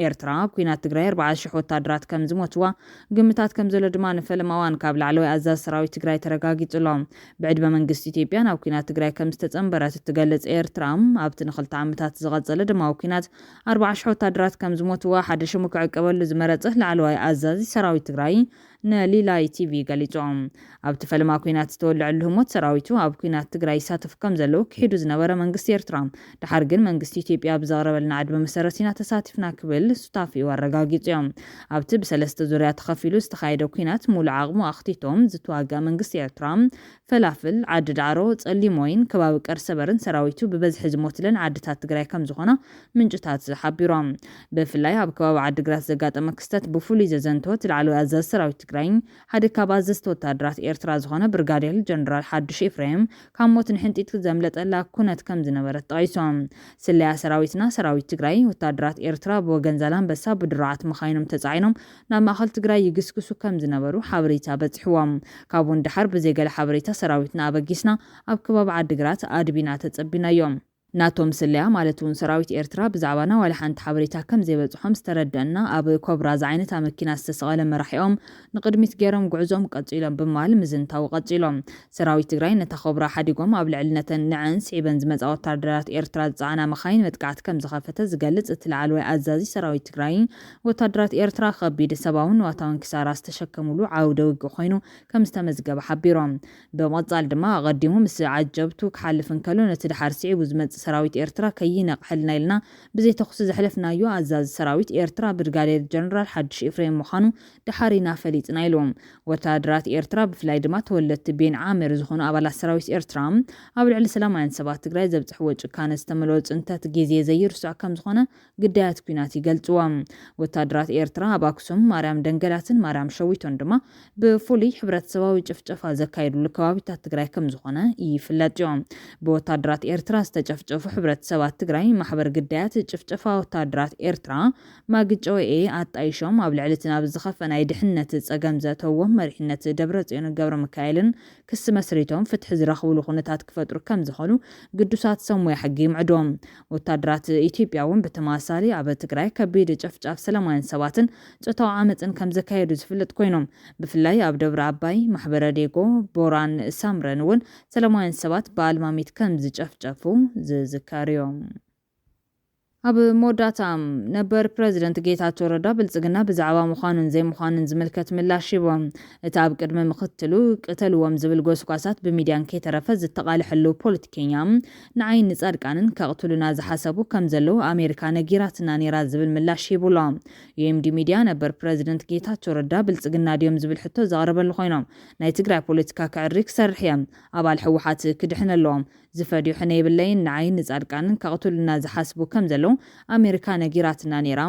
ኤርትራ ኣብ ኲናት ትግራይ ኣርባዓ ሽሕ ወታደራት ከም ዝሞትዋ ግምታት ከም ዘሎ ድማ ንፈለማ እዋን ካብ ላዕለዋይ ኣዛዚ ሰራዊት ትግራይ ተረጋጊጹ ኣሎ። ብዕድመ መንግስቲ ኢትዮጵያ ናብ ኲናት ትግራይ ከም ዝተጸንበረት እትገልጽ ኤርትራ፣ ኣብቲ ንኽልተ ዓመታት ዝቐጸለ ደማዊ ኲናት ኣርባዓ ሽሕ ወታደራት ከም ዝሞትዋ ሓደ ሽሙ ክዕቀበሉ ዝመረጸ ላዕለዋይ ኣዛዚ ሰራዊት ትግራይ ንሊላይ ቲቪ ገሊጹ። ኣብቲ ፈለማ ኲናት ዝተወልዐሉ ህሞት ሰራዊቱ ኣብ ኲናት ትግራይ ይሳተፍ ከም ዘለዉ ክሒዱ ዝነበረ መንግስቲ ኤርትራ፣ ድሓር ግን መንግስቲ ኢትዮጵያ ብዘቕረበልና ዕድመ መሰረት ኢና ተሳቲፍና ክብል ሱታፌኡ ኣረጋጊጹ እዩ። ኣብቲ ብሰለስተ ዙርያ ተኸፊሉ ዝተኻየደ ኲናት ሙሉእ ዓቕሙ ኣኽቲቶም ዝተዋግኣ መንግስቲ ኤርትራ፣ ፈላፍል፣ ዓዲ ዳዕሮ፣ ጸሊም ወይን፣ ከባቢ ቀርሰበርን ሰራዊቱ ብበዝሒ ዝሞትለን ዓድታት ትግራይ ከም ዝኾና ምንጭታት ሓቢሮም። ብፍላይ ኣብ ከባቢ ዓዲግራት ዘጋጠመ ክስተት ብፍሉይ ዘዘንተወ እቲ ላዕለዋይ ኣዛዚ ሰራዊት ትግራይ፣ ሓደ ካብ ኣዘዝቲ ወታደራት ኤርትራ ዝኾነ ብርጋዴር ጀነራል ሓዱሽ ኤፍሬም፣ ካብ ሞት ንሕንጢት ዘምለጠላ ኩነት ከም ዝነበረት ጠቒሶም። ስለያ ሰራዊትና፣ ሰራዊት ትግራይ፣ ወታደራት ኤርትራ ብወገን ዛላንበሳ ብድሩዓት መኻይኖም ተጻዒኖም ናብ ማእኸል ትግራይ ይግስግሱ ከም ዝነበሩ ሓበሬታ በጺሕዎም። ካብኡ ንደሓር ብዘይገለ ሓበሬታ ሰራዊትና ኣበጊስና ኣብ ከባቢ ዓዲግራት ኣድቢና ተጸቢናዮም። ናቶም ስለያ ማለት እውን ሰራዊት ኤርትራ ብዛዕባና ዋላ ሓንቲ ሓበሬታ ከም ዘይበጽሖም ዝተረደአና፣ ኣብ ኮብራ ዝዓይነታ መኪና ዝተሰቐለ መራሒኦም ንቕድሚት ገይሮም ጉዕዞም ቀጺሎም ብምባል ምዝንታው ቀጺሎም። ሰራዊት ትግራይ ነታ ኮብራ ሓዲጎም ኣብ ልዕሊ ነተን ንዐን ስዒበን ዝመጻ ወታደራት ኤርትራ ዝጸዓና መኻይን መጥቃዕቲ ከም ዝኸፈተ ዝገልጽ እቲ ላዕለዋይ ኣዛዚ ሰራዊት ትግራይ፣ ወታደራት ኤርትራ ከቢድ ሰብኣውን ንዋታውን ኪሳራ ዝተሸከሙሉ ዓውደ ውግእ ኮይኑ ከም ዝተመዝገበ ሓቢሮም። ብምቕጻል ድማ ኣቐዲሙ ምስ ዓጀብቱ ክሓልፍ እንከሎ ነቲ ድሓር ስዒቡ ዝመጽእ ሰራዊት ኤርትራ ከይነቕሐልና ኢልና ብዘይተኹሲ ዘሕለፍናዮ ኣዛዚ ሰራዊት ኤርትራ ብርጋዴር ጀነራል ሓድሽ ኤፍሬም ምዃኑ ድሓር ኢና ፈሊጥና ኢሉ። ወታደራት ኤርትራ ብፍላይ ድማ ተወለድቲ ቤን ዓሜር ዝኾኑ ኣባላት ሰራዊት ኤርትራ ኣብ ልዕሊ ሰላማውያን ሰባት ትግራይ ዘብጽሕዎ ጭካነ ዝተመልኦ ጽንተት ግዜ ዘይርስዖ ከም ዝኾነ ግዳያት ኲናት ይገልጽዎ። ወታደራት ኤርትራ ኣብ ኣክሱም፣ ማርያም ደንገላትን ማርያም ሸዊቶን ድማ ብፍሉይ ሕብረተሰባዊ ጭፍጨፋ ዘካየድሉ ከባቢታት ትግራይ ከም ዝኾነ ይፍለጥ እዩ። ብወታደራት ኤርትራ ዝተጨፍጨፉ ሕብረተሰባት ትግራይ ማሕበር ግዳያት ጭፍጨፋ ወታደራት ኤርትራ ማግጨወኤ ኣጣይሾም ኣብ ልዕሊ እቲ ናብ ዝኸፈ ናይ ድሕነት ጸገም ዘእተዎም መሪሕነት ደብረጽዮን ገብረ ሚካኤልን ክሲ መስሪቶም ፍትሒ ዝረኽብሉ ኩነታት ክፈጥሩ ከም ዝኾኑ ግዱሳት ሰብ ሞያ ሕጊ ይምዕዱ። ወታደራት ኢትዮጵያ እውን ብተመሳሳሊ ኣብ ትግራይ ከቢድ ጨፍጫፍ ሰላማውያን ሰባትን ጾታዊ ዓመፅን ከም ዘካየዱ ዝፍለጥ ኮይኖም፣ ብፍላይ ኣብ ደብረ ኣባይ፣ ማሕበረ ዴጎ፣ ቦራን ሳምረን እውን ሰላማውያን ሰባት ብኣልማሚት ከም ዝጨፍጨፉ ዝዝከር እዩ። ኣብ መወዳእታ፣ ነበር ፕረዚደንት ጌታቸው ረዳ ብልጽግና ብዛዕባ ምዃኑን ዘይምዃኑን ዝምልከት ምላሽ ሂቦም። እቲ ኣብ ቅድሚ ምኽትሉ ቅተልዎም ዝብል ጎስጓሳት ብሚድያን ከይተረፈ ዝተቓልሐሉ ፖለቲከኛ፣ ንዓይን ንጻድቃንን ከቕትሉና ዝሓሰቡ ከም ዘለዉ ኣሜሪካ ነጊራትና ነይራ ዝብል ምላሽ ሂቡ ኣሎ። ዩ ኤም ዲ ሚድያ ነበር ፕረዚደንት ጌታቸው ረዳ ብልጽግና ድዮም ዝብል ሕቶ ዘቕረበሉ ኮይኖም፣ ናይ ትግራይ ፖለቲካ ክዕሪ ክሰርሕ እየ፣ ኣባል ህወሓት ክድሕን ኣለዎም፣ ዝፈድዮ ሕነ የብለይን፣ ንዓይን ንጻድቃንን ከቕትሉና ዝሓስቡ ከም ዘለዉ ኣሜሪካ ነጊራትና ነይራ።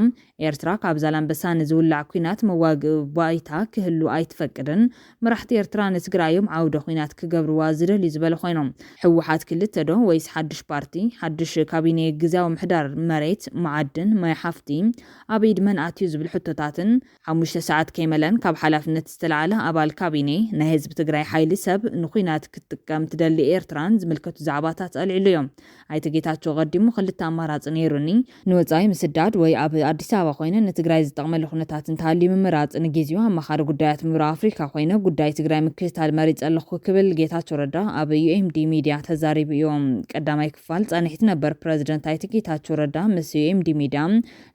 ኤርትራ ካብ ዛላንበሳ ንዝውላዕ ኲናት መዋግኢ ባይታ ክህሉ ኣይትፈቅድን። መራሕቲ ኤርትራ ንትግራይ እዮም ዓውደ ኲናት ክገብርዋ ዝደልዩ ዝበለ ኮይኖም፣ ህወሓት ክልተ ዶ ወይስ ሓድሽ ፓርቲ፣ ሓድሽ ካቢኔ፣ ግዝያዊ ምሕዳር፣ መሬት፣ መዓድን፣ ማይ ሃፍቲ ኣብ ኢድ መን ኣትዩ ዝብል ሕቶታትን፣ ሓሙሽተ ሰዓት ከይመለን ካብ ሓላፍነት ዝተላዕለ ኣባል ካቢኔ፣ ናይ ህዝቢ ትግራይ ሓይሊ ሰብ ንኲናት ክትጥቀም ትደሊ ኤርትራን ዝምልከቱ ዛዕባታት ኣልዒሉ እዮም። ኣይተ ጌታቸው ቀዲሙ ክልተ ኣማራፂ ነይሩኒ፣ ንወፃኢ ምስዳድ ወይ ኣብ ኣዲስ ኣበባ ኮይነ ንትግራይ ዝጠቕመሉ ኩነታት እንተሃልዩ ምምራፅ። ንጊዜኡ ኣማኻሪ ጉዳያት ምብራቕ ኣፍሪካ ኮይነ ጉዳይ ትግራይ ምክትታል መሪፀ ኣለኹ ክብል ጌታቸው ረዳ ኣብ ዩ ኤም ዲ ሚድያ ተዛሪቡ እዩ። ቀዳማይ ክፋል ፃንሒት ነበር ፕረዚደንት ኣይተ ጌታቸው ረዳ ምስ ዩ ኤም ዲ ሚድያ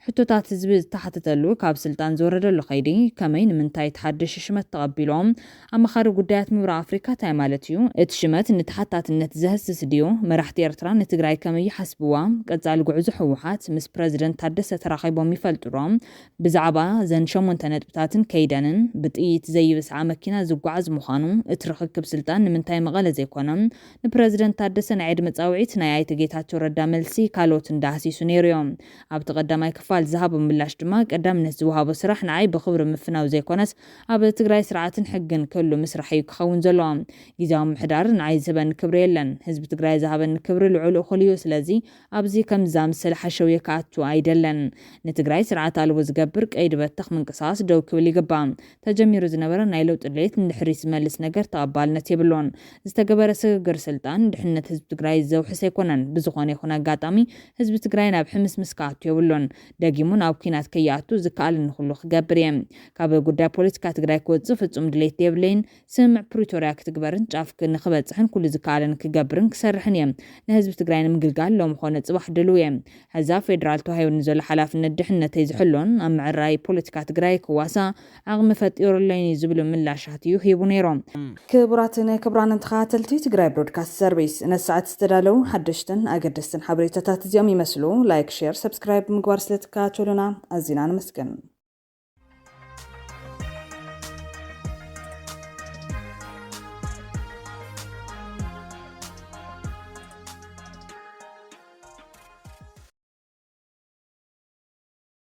ሕቶታት ህዝቢ ዝተሓተተሉ ካብ ስልጣን ዝወረደሉ ከይዲ ከመይ ንምንታይ እቲ ሓድሽ ሽመት ተቐቢሎም? ኣማኻሪ ጉዳያት ምብራቕ ኣፍሪካ እንታይ ማለት እዩ? እቲ ሽመት ንተሓታትነት ዘህስስ ድዩ? መራሕቲ ኤርትራ ንትግራይ ከመይ ይሓስብዋ? ቀጻሊ ጉዕዞ ህወሓት ምስ ፕረዚደንት ታደሰ ተራኺቦም ይፈልጡ ዶ? ብዛዕባ ዘን ሸሞንተ ነጥብታትን ከይደንን፣ ብጥይት ዘይብስዓ መኪና ዝጓዓዝ ምዃኑ፣ እቲ ርኽክብ ስልጣን ንምንታይ መቐለ ዘይኮነ? ንፕረዚደንት ታደሰ ናይ ዕድመ ጻውዒት፣ ናይ ኣይተ ጌታቸው ረዳ መልሲ፣ ካልኦትን ዳህሲሱ ነይሩ እዮም። ኣብቲ ቀዳማይ ክፋል ዝሃቦ ምላሽ ድማ፣ ቀዳምነት ዝወሃቦ ስራሕ ንዓይ ብኽብሪ ምፍናው ዘይኮነስ፣ ኣብ ትግራይ ስርዓትን ሕግን ክህሉ ምስራሕ እዩ ክኸውን ዘለዎ። ግዜያዊ ምሕዳር ንዓይ ዝህበኒ ክብሪ የለን። ህዝቢ ትግራይ ዝሃበኒ ክብሪ ልዑል እኹል እዩ። ስለዚ ኣብዚ ከምዚ ዝኣመሰለ ሓሸውየ ክኣቱ ኣይደለን። ንትግራይ ስርዓት ኣልቦ ዝገብር ቀይዲ በተኽ ምንቅስቓስ ደው ክብል ይግባእ። ተጀሚሩ ዝነበረ ናይ ለውጢ ድሌት ንድሕሪት ዝመልስ ነገር ተቐባልነት የብሉን። ዝተገበረ ስግግር ስልጣን ድሕነት ህዝቢ ትግራይ ዘውሕስ ኣይኮነን። ብዝኾነ ይኹን ኣጋጣሚ ህዝቢ ትግራይ ናብ ሕምስምስ ክኣቱ የብሉን። ደጊሙ ናብ ኲናት ከይኣቱ ዝከኣለኒ ኩሉ ክገብር እየ። ካብ ጉዳይ ፖለቲካ ትግራይ ክወፅእ ፍጹም ድሌት የብለይን። ስምምዕ ፕሪቶርያ ክትግበርን ጫፍ ንክበፅሕን ኩሉ ዝከኣለን ክገብርን ክሰርሕን እየ። ንህዝቢ ትግራይ ንምግልጋል ሎሚ ኾነ ፅባሕ ድልው እየ። ሕዚ ኣብ ፌዴራል ተዋሂቡኒ ዘሎ ሓላፍነት ድሕነተይ ዝሕሎን ኣብ ምዕራይ ፖለቲካ ትግራይ ክዋሳእ ዓቕሚ ፈጢሩለይን እዩ ዝብሉ ምላሻት እዩ ሂቡ ነይሩ። ክቡራትን ክቡራንን ተኸታተልቲ ትግራይ ብሮድካስት ሰርቪስ፣ ነቲ ሰዓት ዝተዳለዉ ሓደሽትን ኣገደስትን ሓበሬታታት እዚኦም ይመስሉ። ላይክ፣ ሼር፣ ሰብስክራይብ ብምግባር ስለትከታተሉና ኣዚና ነመስግን።